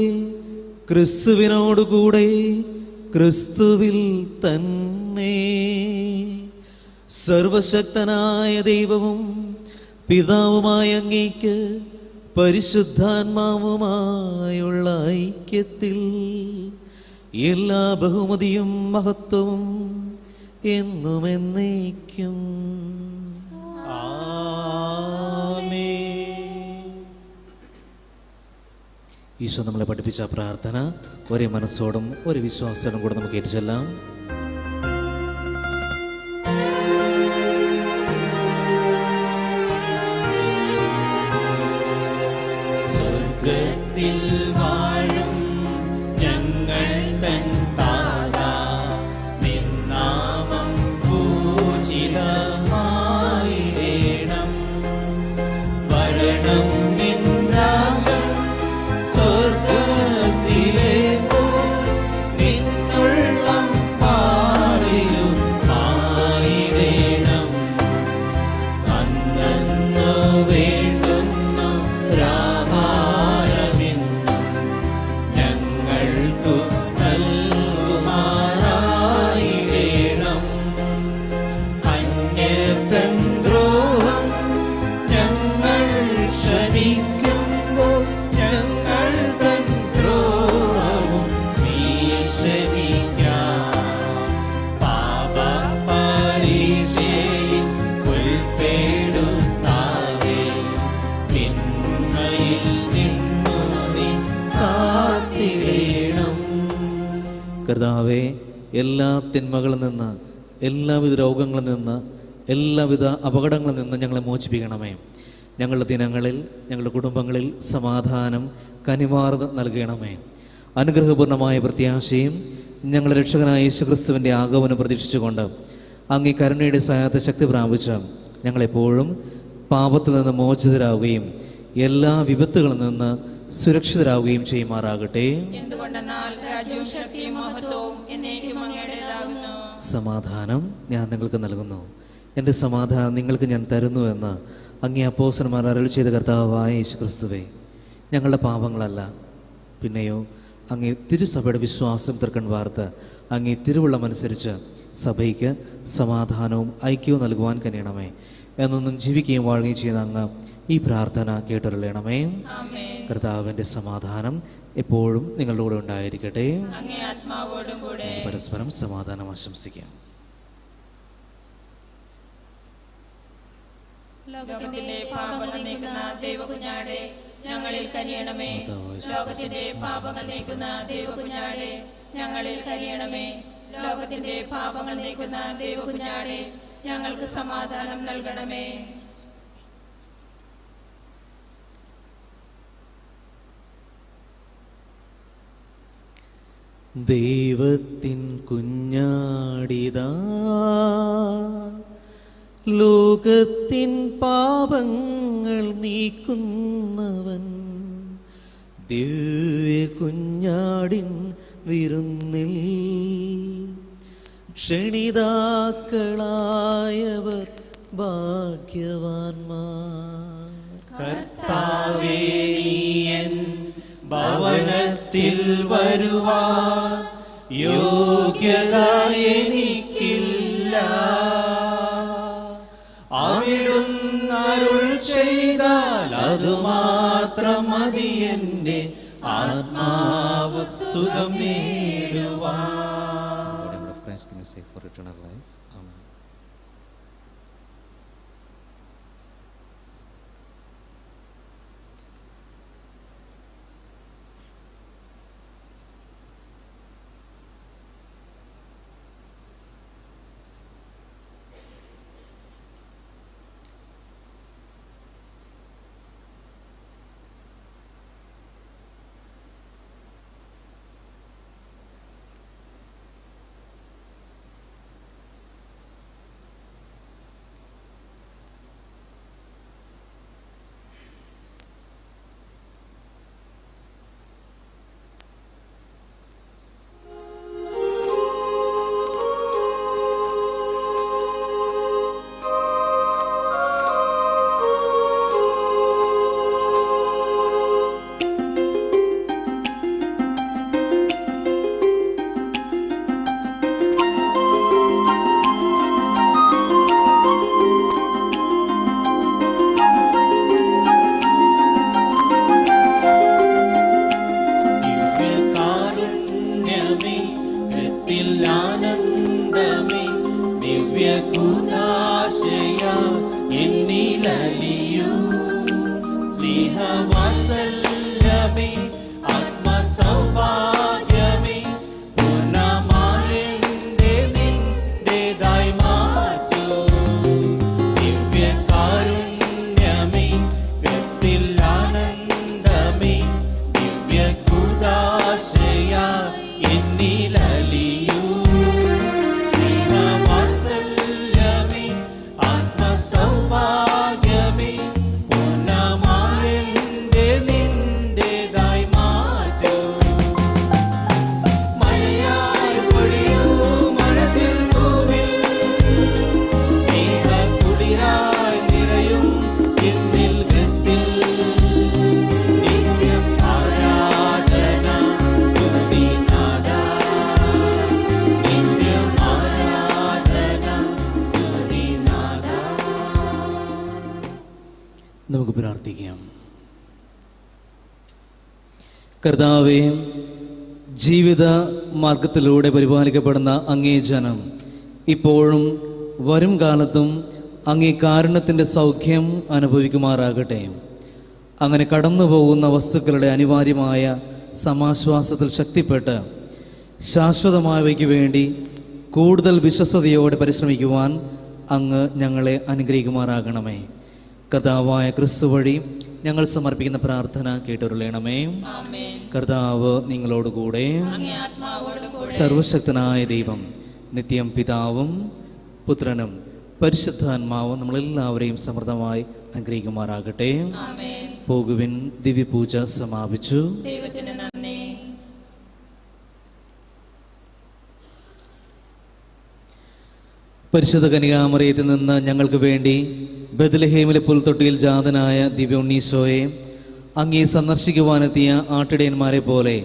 ക്രിസ്തുവിനോടുകൂടെ, ക്രിസ്തുവിൽ തന്നെ സർവശക്തനായ ദൈവവും പിതാവുമായ അങ്ങേക്ക് പരിശുദ്ധാത്മാവുമായുള്ള ഐക്യത്തിൽ എല്ലാ ബഹുമതിയും മഹത്വവും എന്നും എന്നേക്കും. ആമേൻ. ഈശോ നമ്മളെ പഠിപ്പിച്ച പ്രാർത്ഥന ഒരേ മനസ്സോടും ഒരു വിശ്വാസത്തോടും കൂടെ നമുക്ക് ഏറ്റുചൊല്ലാം. സ്വർഗ്ഗത്തിൽ വാഴും ഞങ്ങൾ തൻ താതാ, നിൻ നാമം പൂജിതമായിടേണം. വരണം നിൻ രാജ്യം സ്വർഗ്ഗത്തിലെ പോൽ നിന്നുള്ളം പാരിലും ആയിടേണം. അന്നന്നു വേണ്ടുന്നു ആഹാരമെന്നും ഞങ്ങൾക്കു നൽകുമാറായിടേണം. അന്യർ തൻ ദ്രോഹം ഞങ്ങൾ ക്ഷമിക്കുമ്പോൾ ഞങ്ങൾ തൻ ദ്രോഹവും നീ ക്ഷമിക്കാം. പാപപരീക്ഷയിൽ ഉൾപ്പെടുത്താതെ തിന്മയിൽ നിന്നു നീ കാത്തിടേണം. കർത്താവേ, എല്ലാ തിന്മകളിൽ നിന്ന്, എല്ലാവിധ രോഗങ്ങളിൽ നിന്ന്, എല്ലാവിധ അപകടങ്ങളിൽ നിന്ന് ഞങ്ങളെ മോചിപ്പിക്കണമേ. ഞങ്ങളുടെ ദിനങ്ങളിൽ, ഞങ്ങളുടെ കുടുംബങ്ങളിൽ സമാധാനം കനിവാർന്ന് നൽകണമേ. അനുഗ്രഹപൂർണമായ പ്രത്യാശയും ഞങ്ങളുടെ രക്ഷകനായ യേശുക്രിസ്തുവിൻ്റെ ആഗമനം പ്രതീക്ഷിച്ചുകൊണ്ട് അങ്ങേ കരുണയുടെ സഹായത്തെ ശക്തി പ്രാപിച്ച് ഞങ്ങളെപ്പോഴും പാപത്തിൽ നിന്ന് മോചിതരാകുകയും എല്ലാ വിപത്തുകളിൽ നിന്ന് സുരക്ഷിതരാകുകയും ചെയ്യുമാറാകട്ടെ. എന്തുകൊണ്ടെന്നാൽ രാജ്യവും ശക്തിയും മഹത്വവും എന്നേക്കും അങ്ങയുടേതാകുന്നു. സമാധാനം ഞാൻ നിങ്ങൾക്ക് നൽകുന്നു, എൻ്റെ സമാധാനം നിങ്ങൾക്ക് ഞാൻ തരുന്നു എന്ന് അങ്ങേ അപ്പോസ്തലന്മാർ അരുളി ചെയ്ത കർത്താവായ യേശുക്രിസ്തുവേ, ഞങ്ങളുടെ പാപങ്ങളല്ല, പിന്നെയോ അങ്ങേ തിരുസഭയുടെ വിശ്വാസം തൃക്കൺ വാർത്ത് അങ്ങേ തിരുവുള്ളമനുസരിച്ച് സഭയ്ക്ക് സമാധാനവും ഐക്യവും നൽകുവാൻ കഴിയണമേ. എന്നൊന്നും ജീവിക്കുകയും വാഴുകയും ചെയ്യുന്ന അങ്ങ് ഈ പ്രാർത്ഥന കേട്ടരുളണമേ. കർത്താവിൻ്റെ സമാധാനം എപ്പോഴും നിങ്ങളുടെ കൂടെ ഉണ്ടായിരിക്കട്ടെ. അങ്ങേ ആത്മാവോടും കൂടെ. പരസ്പരം സമാധാനം ആശംസിക്കാം. ലോകത്തിന്റെ പാപങ്ങൾ നീക്കുന്ന ദൈവകുഞ്ഞാടേ, ഞങ്ങളിൽ കനിയണമേ. ലോകത്തിന്റെ പാപങ്ങൾ നീക്കുന്ന ദൈവകുഞ്ഞാടേ, ഞങ്ങളിൽ കനിയണമേ. ലോകത്തിന്റെ പാപങ്ങൾ നീക്കുന്ന ദൈവകുഞ്ഞാടേ, ഞങ്ങൾക്ക് സമാധാനം നൽകണമേ. ദൈവത്തിൻ കുഞ്ഞാടിതാ, ലോകത്തിൻ പാപങ്ങൾ നീക്കുന്നവൻ, ദിവ്യ കുഞ്ഞാടിൻ വിരുന്നിൽ ക്ഷണിതാക്കളായവർ ഭാഗ്യവാന്മാർ. കർത്താവേ, നീ എൻ ഭവനത്തിൽ വരുവാൻ യോഗ്യത എനിക്കില്ല. അവിടുന്ന് അരുൾ ചെയ്താൽ അതുമാത്രം മതി എൻ്റെ ആത്മാവ് സുഖം നേടുവാൻ. Christ can save for eternal life. Amen. നമുക്ക് പ്രാർത്ഥിക്കാം. കർത്താവേ, ജീവിത മാർഗത്തിലൂടെ പരിപാലിക്കപ്പെടുന്ന അങ്ങേ ജനം ഇപ്പോഴും വരും കാലത്തും അങ്ങേ കാരുണ്യത്തിൻ്റെ സൗഖ്യം അനുഭവിക്കുമാറാകട്ടെ. അങ്ങനെ കടന്നു പോകുന്ന വസ്തുക്കളുടെ അനിവാര്യമായ സമാശ്വാസത്തിൽ ശക്തിപ്പെട്ട് ശാശ്വതമായവയ്ക്ക് വേണ്ടി കൂടുതൽ വിശ്വസ്തയോടെ പരിശ്രമിക്കുവാൻ അങ്ങ് ഞങ്ങളെ അനുഗ്രഹിക്കുമാറാകണമേ. കർത്താവായ ക്രിസ്തു വഴി ഞങ്ങൾ സമർപ്പിക്കുന്ന പ്രാർത്ഥന കേട്ടരുളണമേ. കർത്താവ് നിങ്ങളോടുകൂടെ. സർവശക്തനായ ദൈവം നിത്യം പിതാവും പുത്രനും പരിശുദ്ധാത്മാവും നമ്മളെല്ലാവരെയും സമൃദ്ധമായി അനുഗ്രഹിക്കുമാറാകട്ടെ. പോകുവിൻ, ദിവ്യപൂജ സമാപിച്ചു. പരിശുദ്ധ കന്യകാമറിയത്തിൽ നിന്ന് ഞങ്ങൾക്ക് വേണ്ടി ബെത്ലഹേമിലെ പുൽത്തൊട്ടിയിൽ ജാതനായ ദിവ്യ ഉണ്ണീശോയെ അങ്ങേ സന്ദർശിക്കുവാനെത്തിയ ആട്ടിടയന്മാരെ പോലെ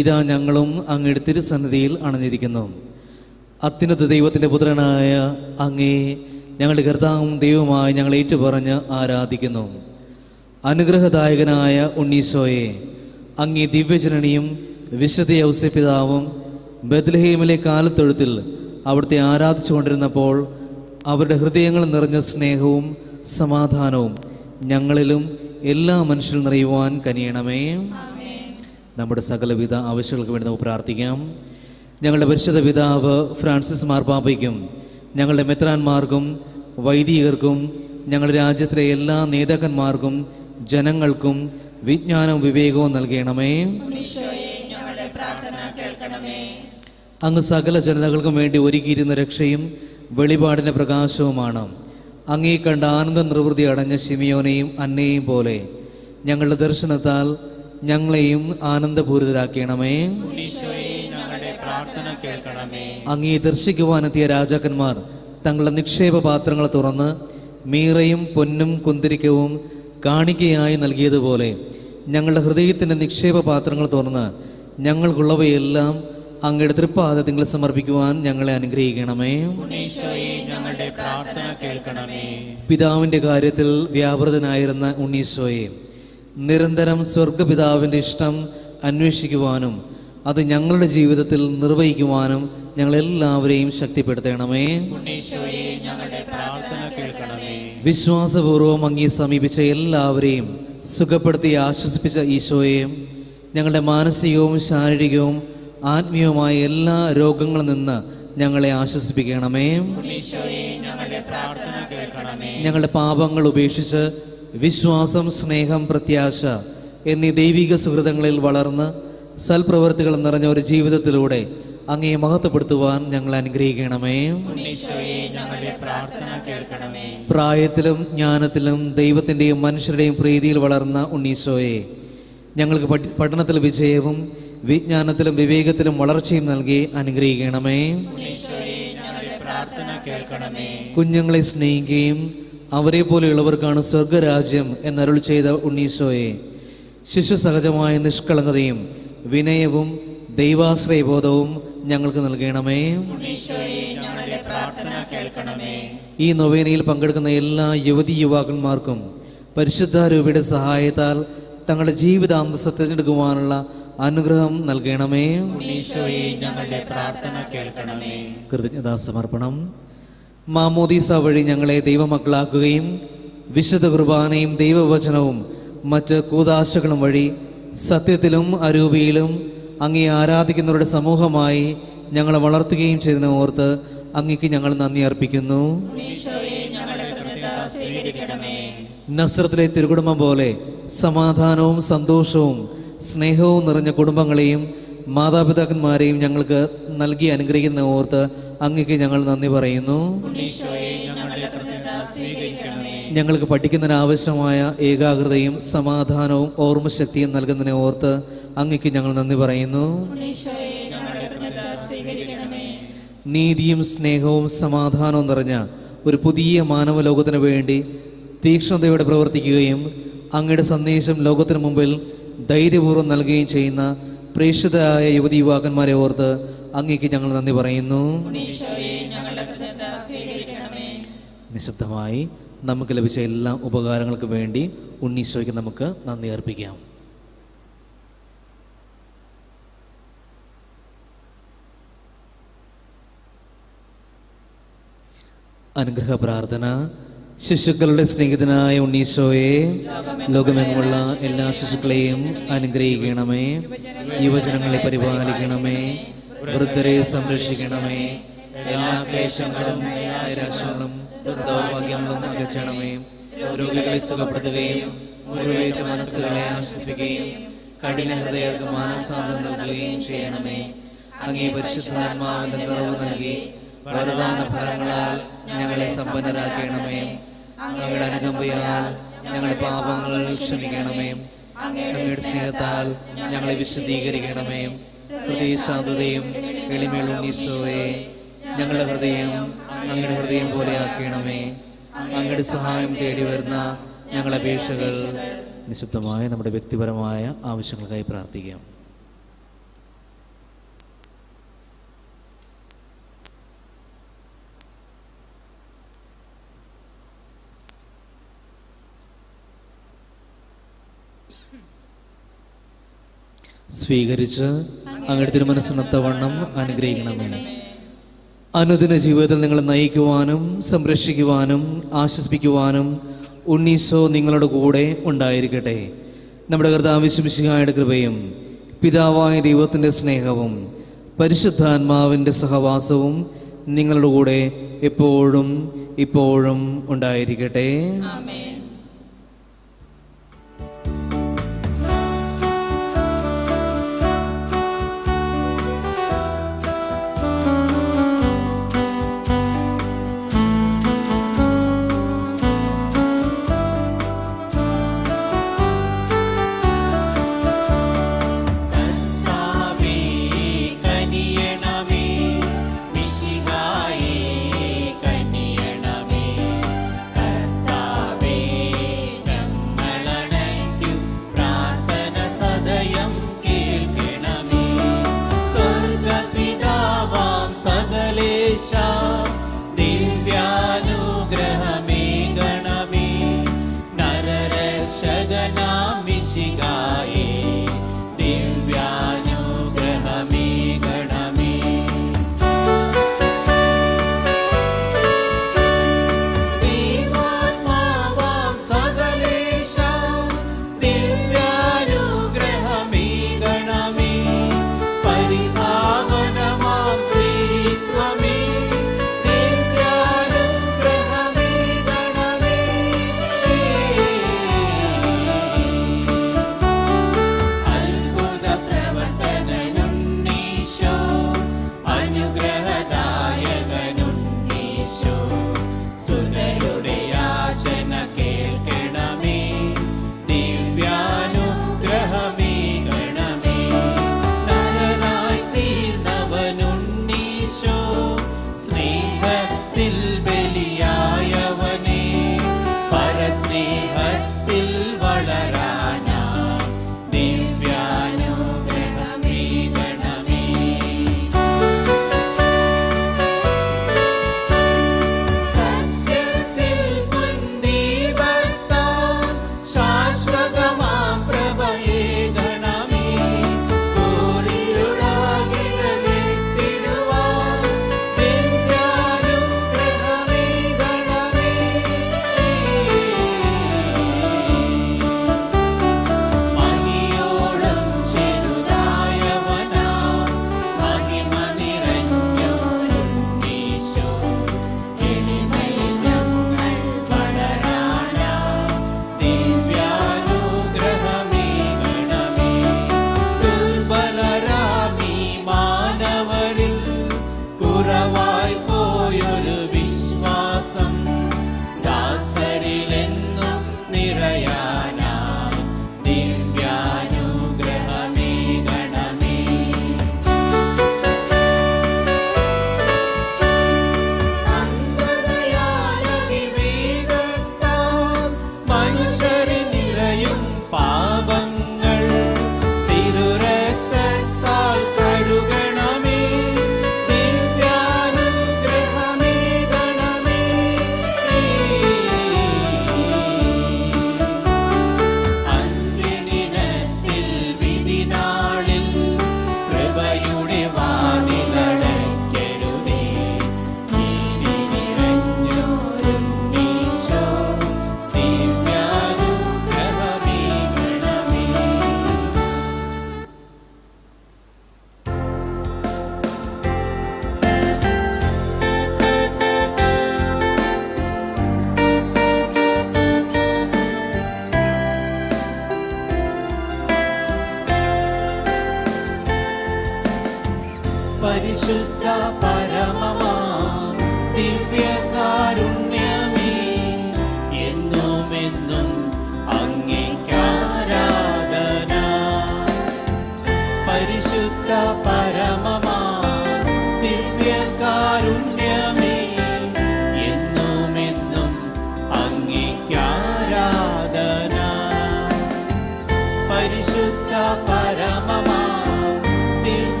ഇതാ ഞങ്ങളും അങ്ങയുടെ തിരുസന്നിധിയിൽ അണഞ്ഞിരിക്കുന്നു. അത്യുന്നത ദൈവത്തിൻ്റെ പുത്രനായ അങ്ങേ ഞങ്ങളുടെ കർത്താവും ദൈവവുമായി ഞങ്ങൾ ഏറ്റുപറഞ്ഞ് ആരാധിക്കുന്നു. അനുഗ്രഹദായകനായ ഉണ്ണീശോയെ, അങ്ങേ ദിവ്യജനനിയും വിശുദ്ധ യൗസേപ്പിതാവും ബെത്ലഹേമിലെ കാലത്തൊഴുത്തിൽ അവിടുത്തെ ആരാധിച്ചു കൊണ്ടിരുന്നപ്പോൾ അവരുടെ ഹൃദയങ്ങൾ നിറഞ്ഞ സ്നേഹവും സമാധാനവും ഞങ്ങളിലും എല്ലാ മനുഷ്യരും നിറയുവാൻ കനിയണമേ. നമ്മുടെ സകലവിധ ആവശ്യങ്ങൾക്ക് വേണ്ടി നമുക്ക് പ്രാർത്ഥിക്കാം. ഞങ്ങളുടെ പരിശുദ്ധ പിതാവ് ഫ്രാൻസിസ് മാർപ്പാപ്പയ്ക്കും ഞങ്ങളുടെ മെത്രാന്മാർക്കും വൈദികർക്കും ഞങ്ങളുടെ രാജ്യത്തിലെ എല്ലാ നേതാക്കന്മാർക്കും ജനങ്ങൾക്കും വിജ്ഞാനവും വിവേകവും നൽകണമേ. അങ്ങ് സകല ജനതകൾക്കും വേണ്ടി ഒരുക്കിയിരുന്ന രക്ഷയും വെളിപാടിൻ്റെ പ്രകാശവുമാണ്. അങ്ങേ കണ്ട ആനന്ദ നിർവൃതി അടഞ്ഞ ശിമിയോനെയും അന്നയെയും പോലെ ഞങ്ങളുടെ ദർശനത്താൽ ഞങ്ങളെയും ആനന്ദപൂരിതരാക്കണമേ. അങ്ങേ ദർശിക്കുവാനെത്തിയ രാജാക്കന്മാർ തങ്ങളുടെ നിക്ഷേപ പാത്രങ്ങൾ തുറന്ന് മീറയും പൊന്നും കുന്തിരിക്കവും കാണിക്കയായി നൽകിയതുപോലെ ഞങ്ങളുടെ ഹൃദയത്തിൻ്റെ നിക്ഷേപ പാത്രങ്ങൾ തുറന്ന് ഞങ്ങൾക്കുള്ളവയെല്ലാം അങ്ങയുടെ തൃപ്പാദത്തിൽ സമർപ്പിക്കുവാൻ ഞങ്ങളെ അനുഗ്രഹിക്കണമേ. പിതാവിൻ്റെ കാര്യത്തിൽ വ്യാപൃതനായിരുന്ന ഉണ്ണീശോയെ നിരന്തരം സ്വർഗപിതാവിൻ്റെ ഇഷ്ടം അന്വേഷിക്കുവാനും അത് ഞങ്ങളുടെ ജീവിതത്തിൽ നിർവഹിക്കുവാനും ഞങ്ങളെല്ലാവരെയും ശക്തിപ്പെടുത്തണമേ. വിശ്വാസപൂർവ്വം അങ്ങേ സമീപിച്ച എല്ലാവരെയും സുഖപ്പെടുത്തി ആശ്വസിപ്പിച്ച ഈശോയെ ഞങ്ങളുടെ മാനസികവും ശാരീരികവും ആത്മീയവുമായ എല്ലാ രോഗങ്ങളിൽ നിന്ന് ഞങ്ങളെ ആശ്വസിപ്പിക്കണമേ. ഞങ്ങളുടെ പാപങ്ങൾ ഉപേക്ഷിച്ച് വിശ്വാസം, സ്നേഹം, പ്രത്യാശ എന്നീ ദൈവിക സുഹൃതങ്ങളിൽ വളർന്ന് സൽപ്രവൃത്തികൾ നിറഞ്ഞ ഒരു ജീവിതത്തിലൂടെ അങ്ങയെ മഹത്വപ്പെടുത്തുവാൻ ഞങ്ങളെ അനുഗ്രഹിക്കണമേ. പ്രായത്തിലും ജ്ഞാനത്തിലും ദൈവത്തിൻ്റെയും മനുഷ്യരുടെയും പ്രീതിയിൽ വളർന്ന ഉണ്ണീശോയെ ഞങ്ങൾക്ക് പഠനത്തിൽ വിജയവും വിജ്ഞാനത്തിലും വിവേകത്തിലും വളർച്ചയും നൽകി അനുഗ്രഹിക്കണമേ. കുഞ്ഞുങ്ങളെ സ്നേഹിക്കുകയും അവരെ പോലെയുള്ളവർക്കാണ് സ്വർഗരാജ്യം എന്നരുൾ ചെയ്ത ഉണ്ണീശോയെ ശിശുസഹജമായ നിഷ്കളങ്കതയും വിനയവും ദൈവാശ്രയബോധവും ഞങ്ങൾക്ക് നൽകണമേ. ഈ നൊവേനയിൽ പങ്കെടുക്കുന്ന എല്ലാ യുവതി യുവാക്കന്മാർക്കും പരിശുദ്ധാരൂപിയുടെ സഹായത്താൽ തങ്ങളുടെ ജീവിതാന്തസ്സ് തിരഞ്ഞെടുക്കുവാനുള്ള അനുഗ്രഹം നൽകണമേ. കൃതജ്ഞതാ സമർപ്പണം. മാമോദീസ വഴി ഞങ്ങളെ ദൈവമക്കളാക്കുകയും വിശുദ്ധ കുർബാനയും ദൈവവചനവും മറ്റ് കൂതാശകളും വഴി സത്യത്തിലും അരൂപിയിലും അങ്ങേ ആരാധിക്കുന്നവരുടെ സമൂഹമായി ഞങ്ങളെ വളർത്തുകയും ചെയ്തതിനെ ഓർത്ത് അങ്ങേക്ക് ഞങ്ങൾ നന്ദി അർപ്പിക്കുന്നു. നസ്രത്തിലെ തിരുകുടുംബം പോലെ സമാധാനവും സന്തോഷവും സ്നേഹവും നിറഞ്ഞ കുടുംബങ്ങളെയും മാതാപിതാക്കന്മാരെയും ഞങ്ങൾക്ക് നൽകി അനുഗ്രഹിക്കുന്ന ഓർത്ത് അങ്ങേക്ക് ഞങ്ങൾ നന്ദി പറയുന്നു. ഞങ്ങൾക്ക് പഠിക്കുന്നതിനാവശ്യമായ ഏകാഗ്രതയും സമാധാനവും ഓർമ്മശക്തിയും നൽകുന്നതിനെ ഓർത്ത് അങ്ങേക്ക് ഞങ്ങൾ നന്ദി പറയുന്നു. നീതിയും സ്നേഹവും സമാധാനവും നിറഞ്ഞ ഒരു പുതിയ മാനവ ലോകത്തിന് വേണ്ടി തീക്ഷ്ണതയോടെ പ്രവർത്തിക്കുകയും അങ്ങയുടെ സന്ദേശം ലോകത്തിന് മുമ്പിൽ ധൈര്യപൂർവ്വം നൽകുകയും ചെയ്യുന്ന പ്രേക്ഷിതരായ യുവതി യുവാക്കന്മാരെ ഓർത്ത് അങ്ങേക്ക് ഞങ്ങൾ നന്ദി പറയുന്നു. നിശബ്ദമായി നമുക്ക് ലഭിച്ച എല്ലാ ഉപകാരങ്ങൾക്കും വേണ്ടി ഉണ്ണീശോയ്ക്ക് നമുക്ക് നന്ദി അർപ്പിക്കാം. അനുഗ്രഹ പ്രാർത്ഥന. ശിശുക്കളുടെ സ്നേഹിതനായ ഉണ്ണീശോയെ, ലോകമെങ്ങുമുള്ള എല്ലാ ശിശുക്കളെയും അനുഗ്രഹിക്കണമേ. യുവജനങ്ങളെ പരിപാലിക്കണമേ. വൃദ്ധരെ സംരക്ഷിക്കണമേ. എല്ലാ ക്ലേശങ്ങളും നൈരാശ്യങ്ങളും ദൗർഭാഗ്യങ്ങളും അകറ്റണമേ. രോഗികളെ സുഖപ്പെടുത്തുകയും മുറിവേറ്റ മനസ്സുകളെ ആശ്വസിപ്പിക്കുകയും കഠിന ഹൃദയർക്ക് മാനസാന്തരം നൽകുകയും ചെയ്യണമേ. അങ്ങേ പരിശുദ്ധാത്മാവിന്റെ നിറവ് നൽകി വരദാന ഫലങ്ങളാൽ ഞങ്ങളെ സമ്പന്നരാക്കണമേ. അങ്ങയുടെ അനുകമ്പയാൽ ഞങ്ങളുടെ പാപങ്ങൾ ക്ഷമിക്കണമേ. അങ്ങയുടെ സ്നേഹത്താൽ ഞങ്ങളെ വിശുദ്ധീകരിക്കണമേ. ഹൃദയശാന്തതയും എളിമയുള്ള ഉണ്ണീശോയെ, ഞങ്ങളുടെ ഹൃദയം അങ്ങയുടെ ഹൃദയം പോലെ ആക്കണമേ. അങ്ങയുടെ സഹായം തേടി വരുന്ന ഞങ്ങളുടെ അപേക്ഷകൾ നിശബ്ദമായ നമ്മുടെ വ്യക്തിപരമായ ആവശ്യങ്ങൾക്കായി പ്രാർത്ഥിക്കാം. സ്വീകരിച്ച് അങ്ങയുടെ തിരുമനസ്സിനൊത്തവണ്ണം അനുഗ്രഹിക്കണമേ. അനുദിന ജീവിതത്തിൽ നിങ്ങളെ നയിക്കുവാനും സംരക്ഷിക്കുവാനും ആശ്വസിപ്പിക്കുവാനും ഉണ്ണീശോ നിങ്ങളുടെ കൂടെ ഉണ്ടായിരിക്കട്ടെ. നമ്മുടെ കർത്താവ് യേശുമിശിഹായുടെ കൃപയും പിതാവായ ദൈവത്തിൻ്റെ സ്നേഹവും പരിശുദ്ധാത്മാവിൻ്റെ സഹവാസവും നിങ്ങളുടെ കൂടെ എപ്പോഴും ഇപ്പോഴും ഉണ്ടായിരിക്കട്ടെ. കനിയണമേ, മിശിഹായേ കനിയണമേ, കർത്താവേ.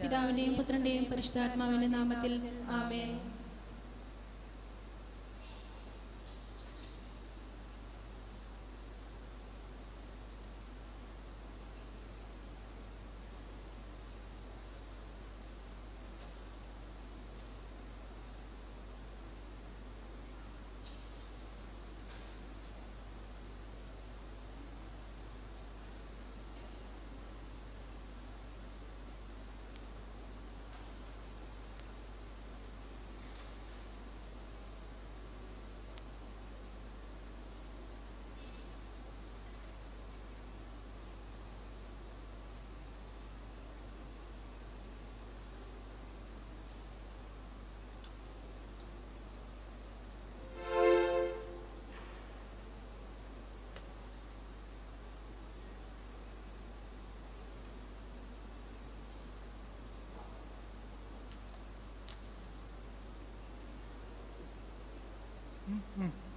പിതാവിന്റെയും പുത്രന്റെയും പരിശുദ്ധാത്മാവിന്റെ നാമത്തിൽ ആമേൻ. Mm.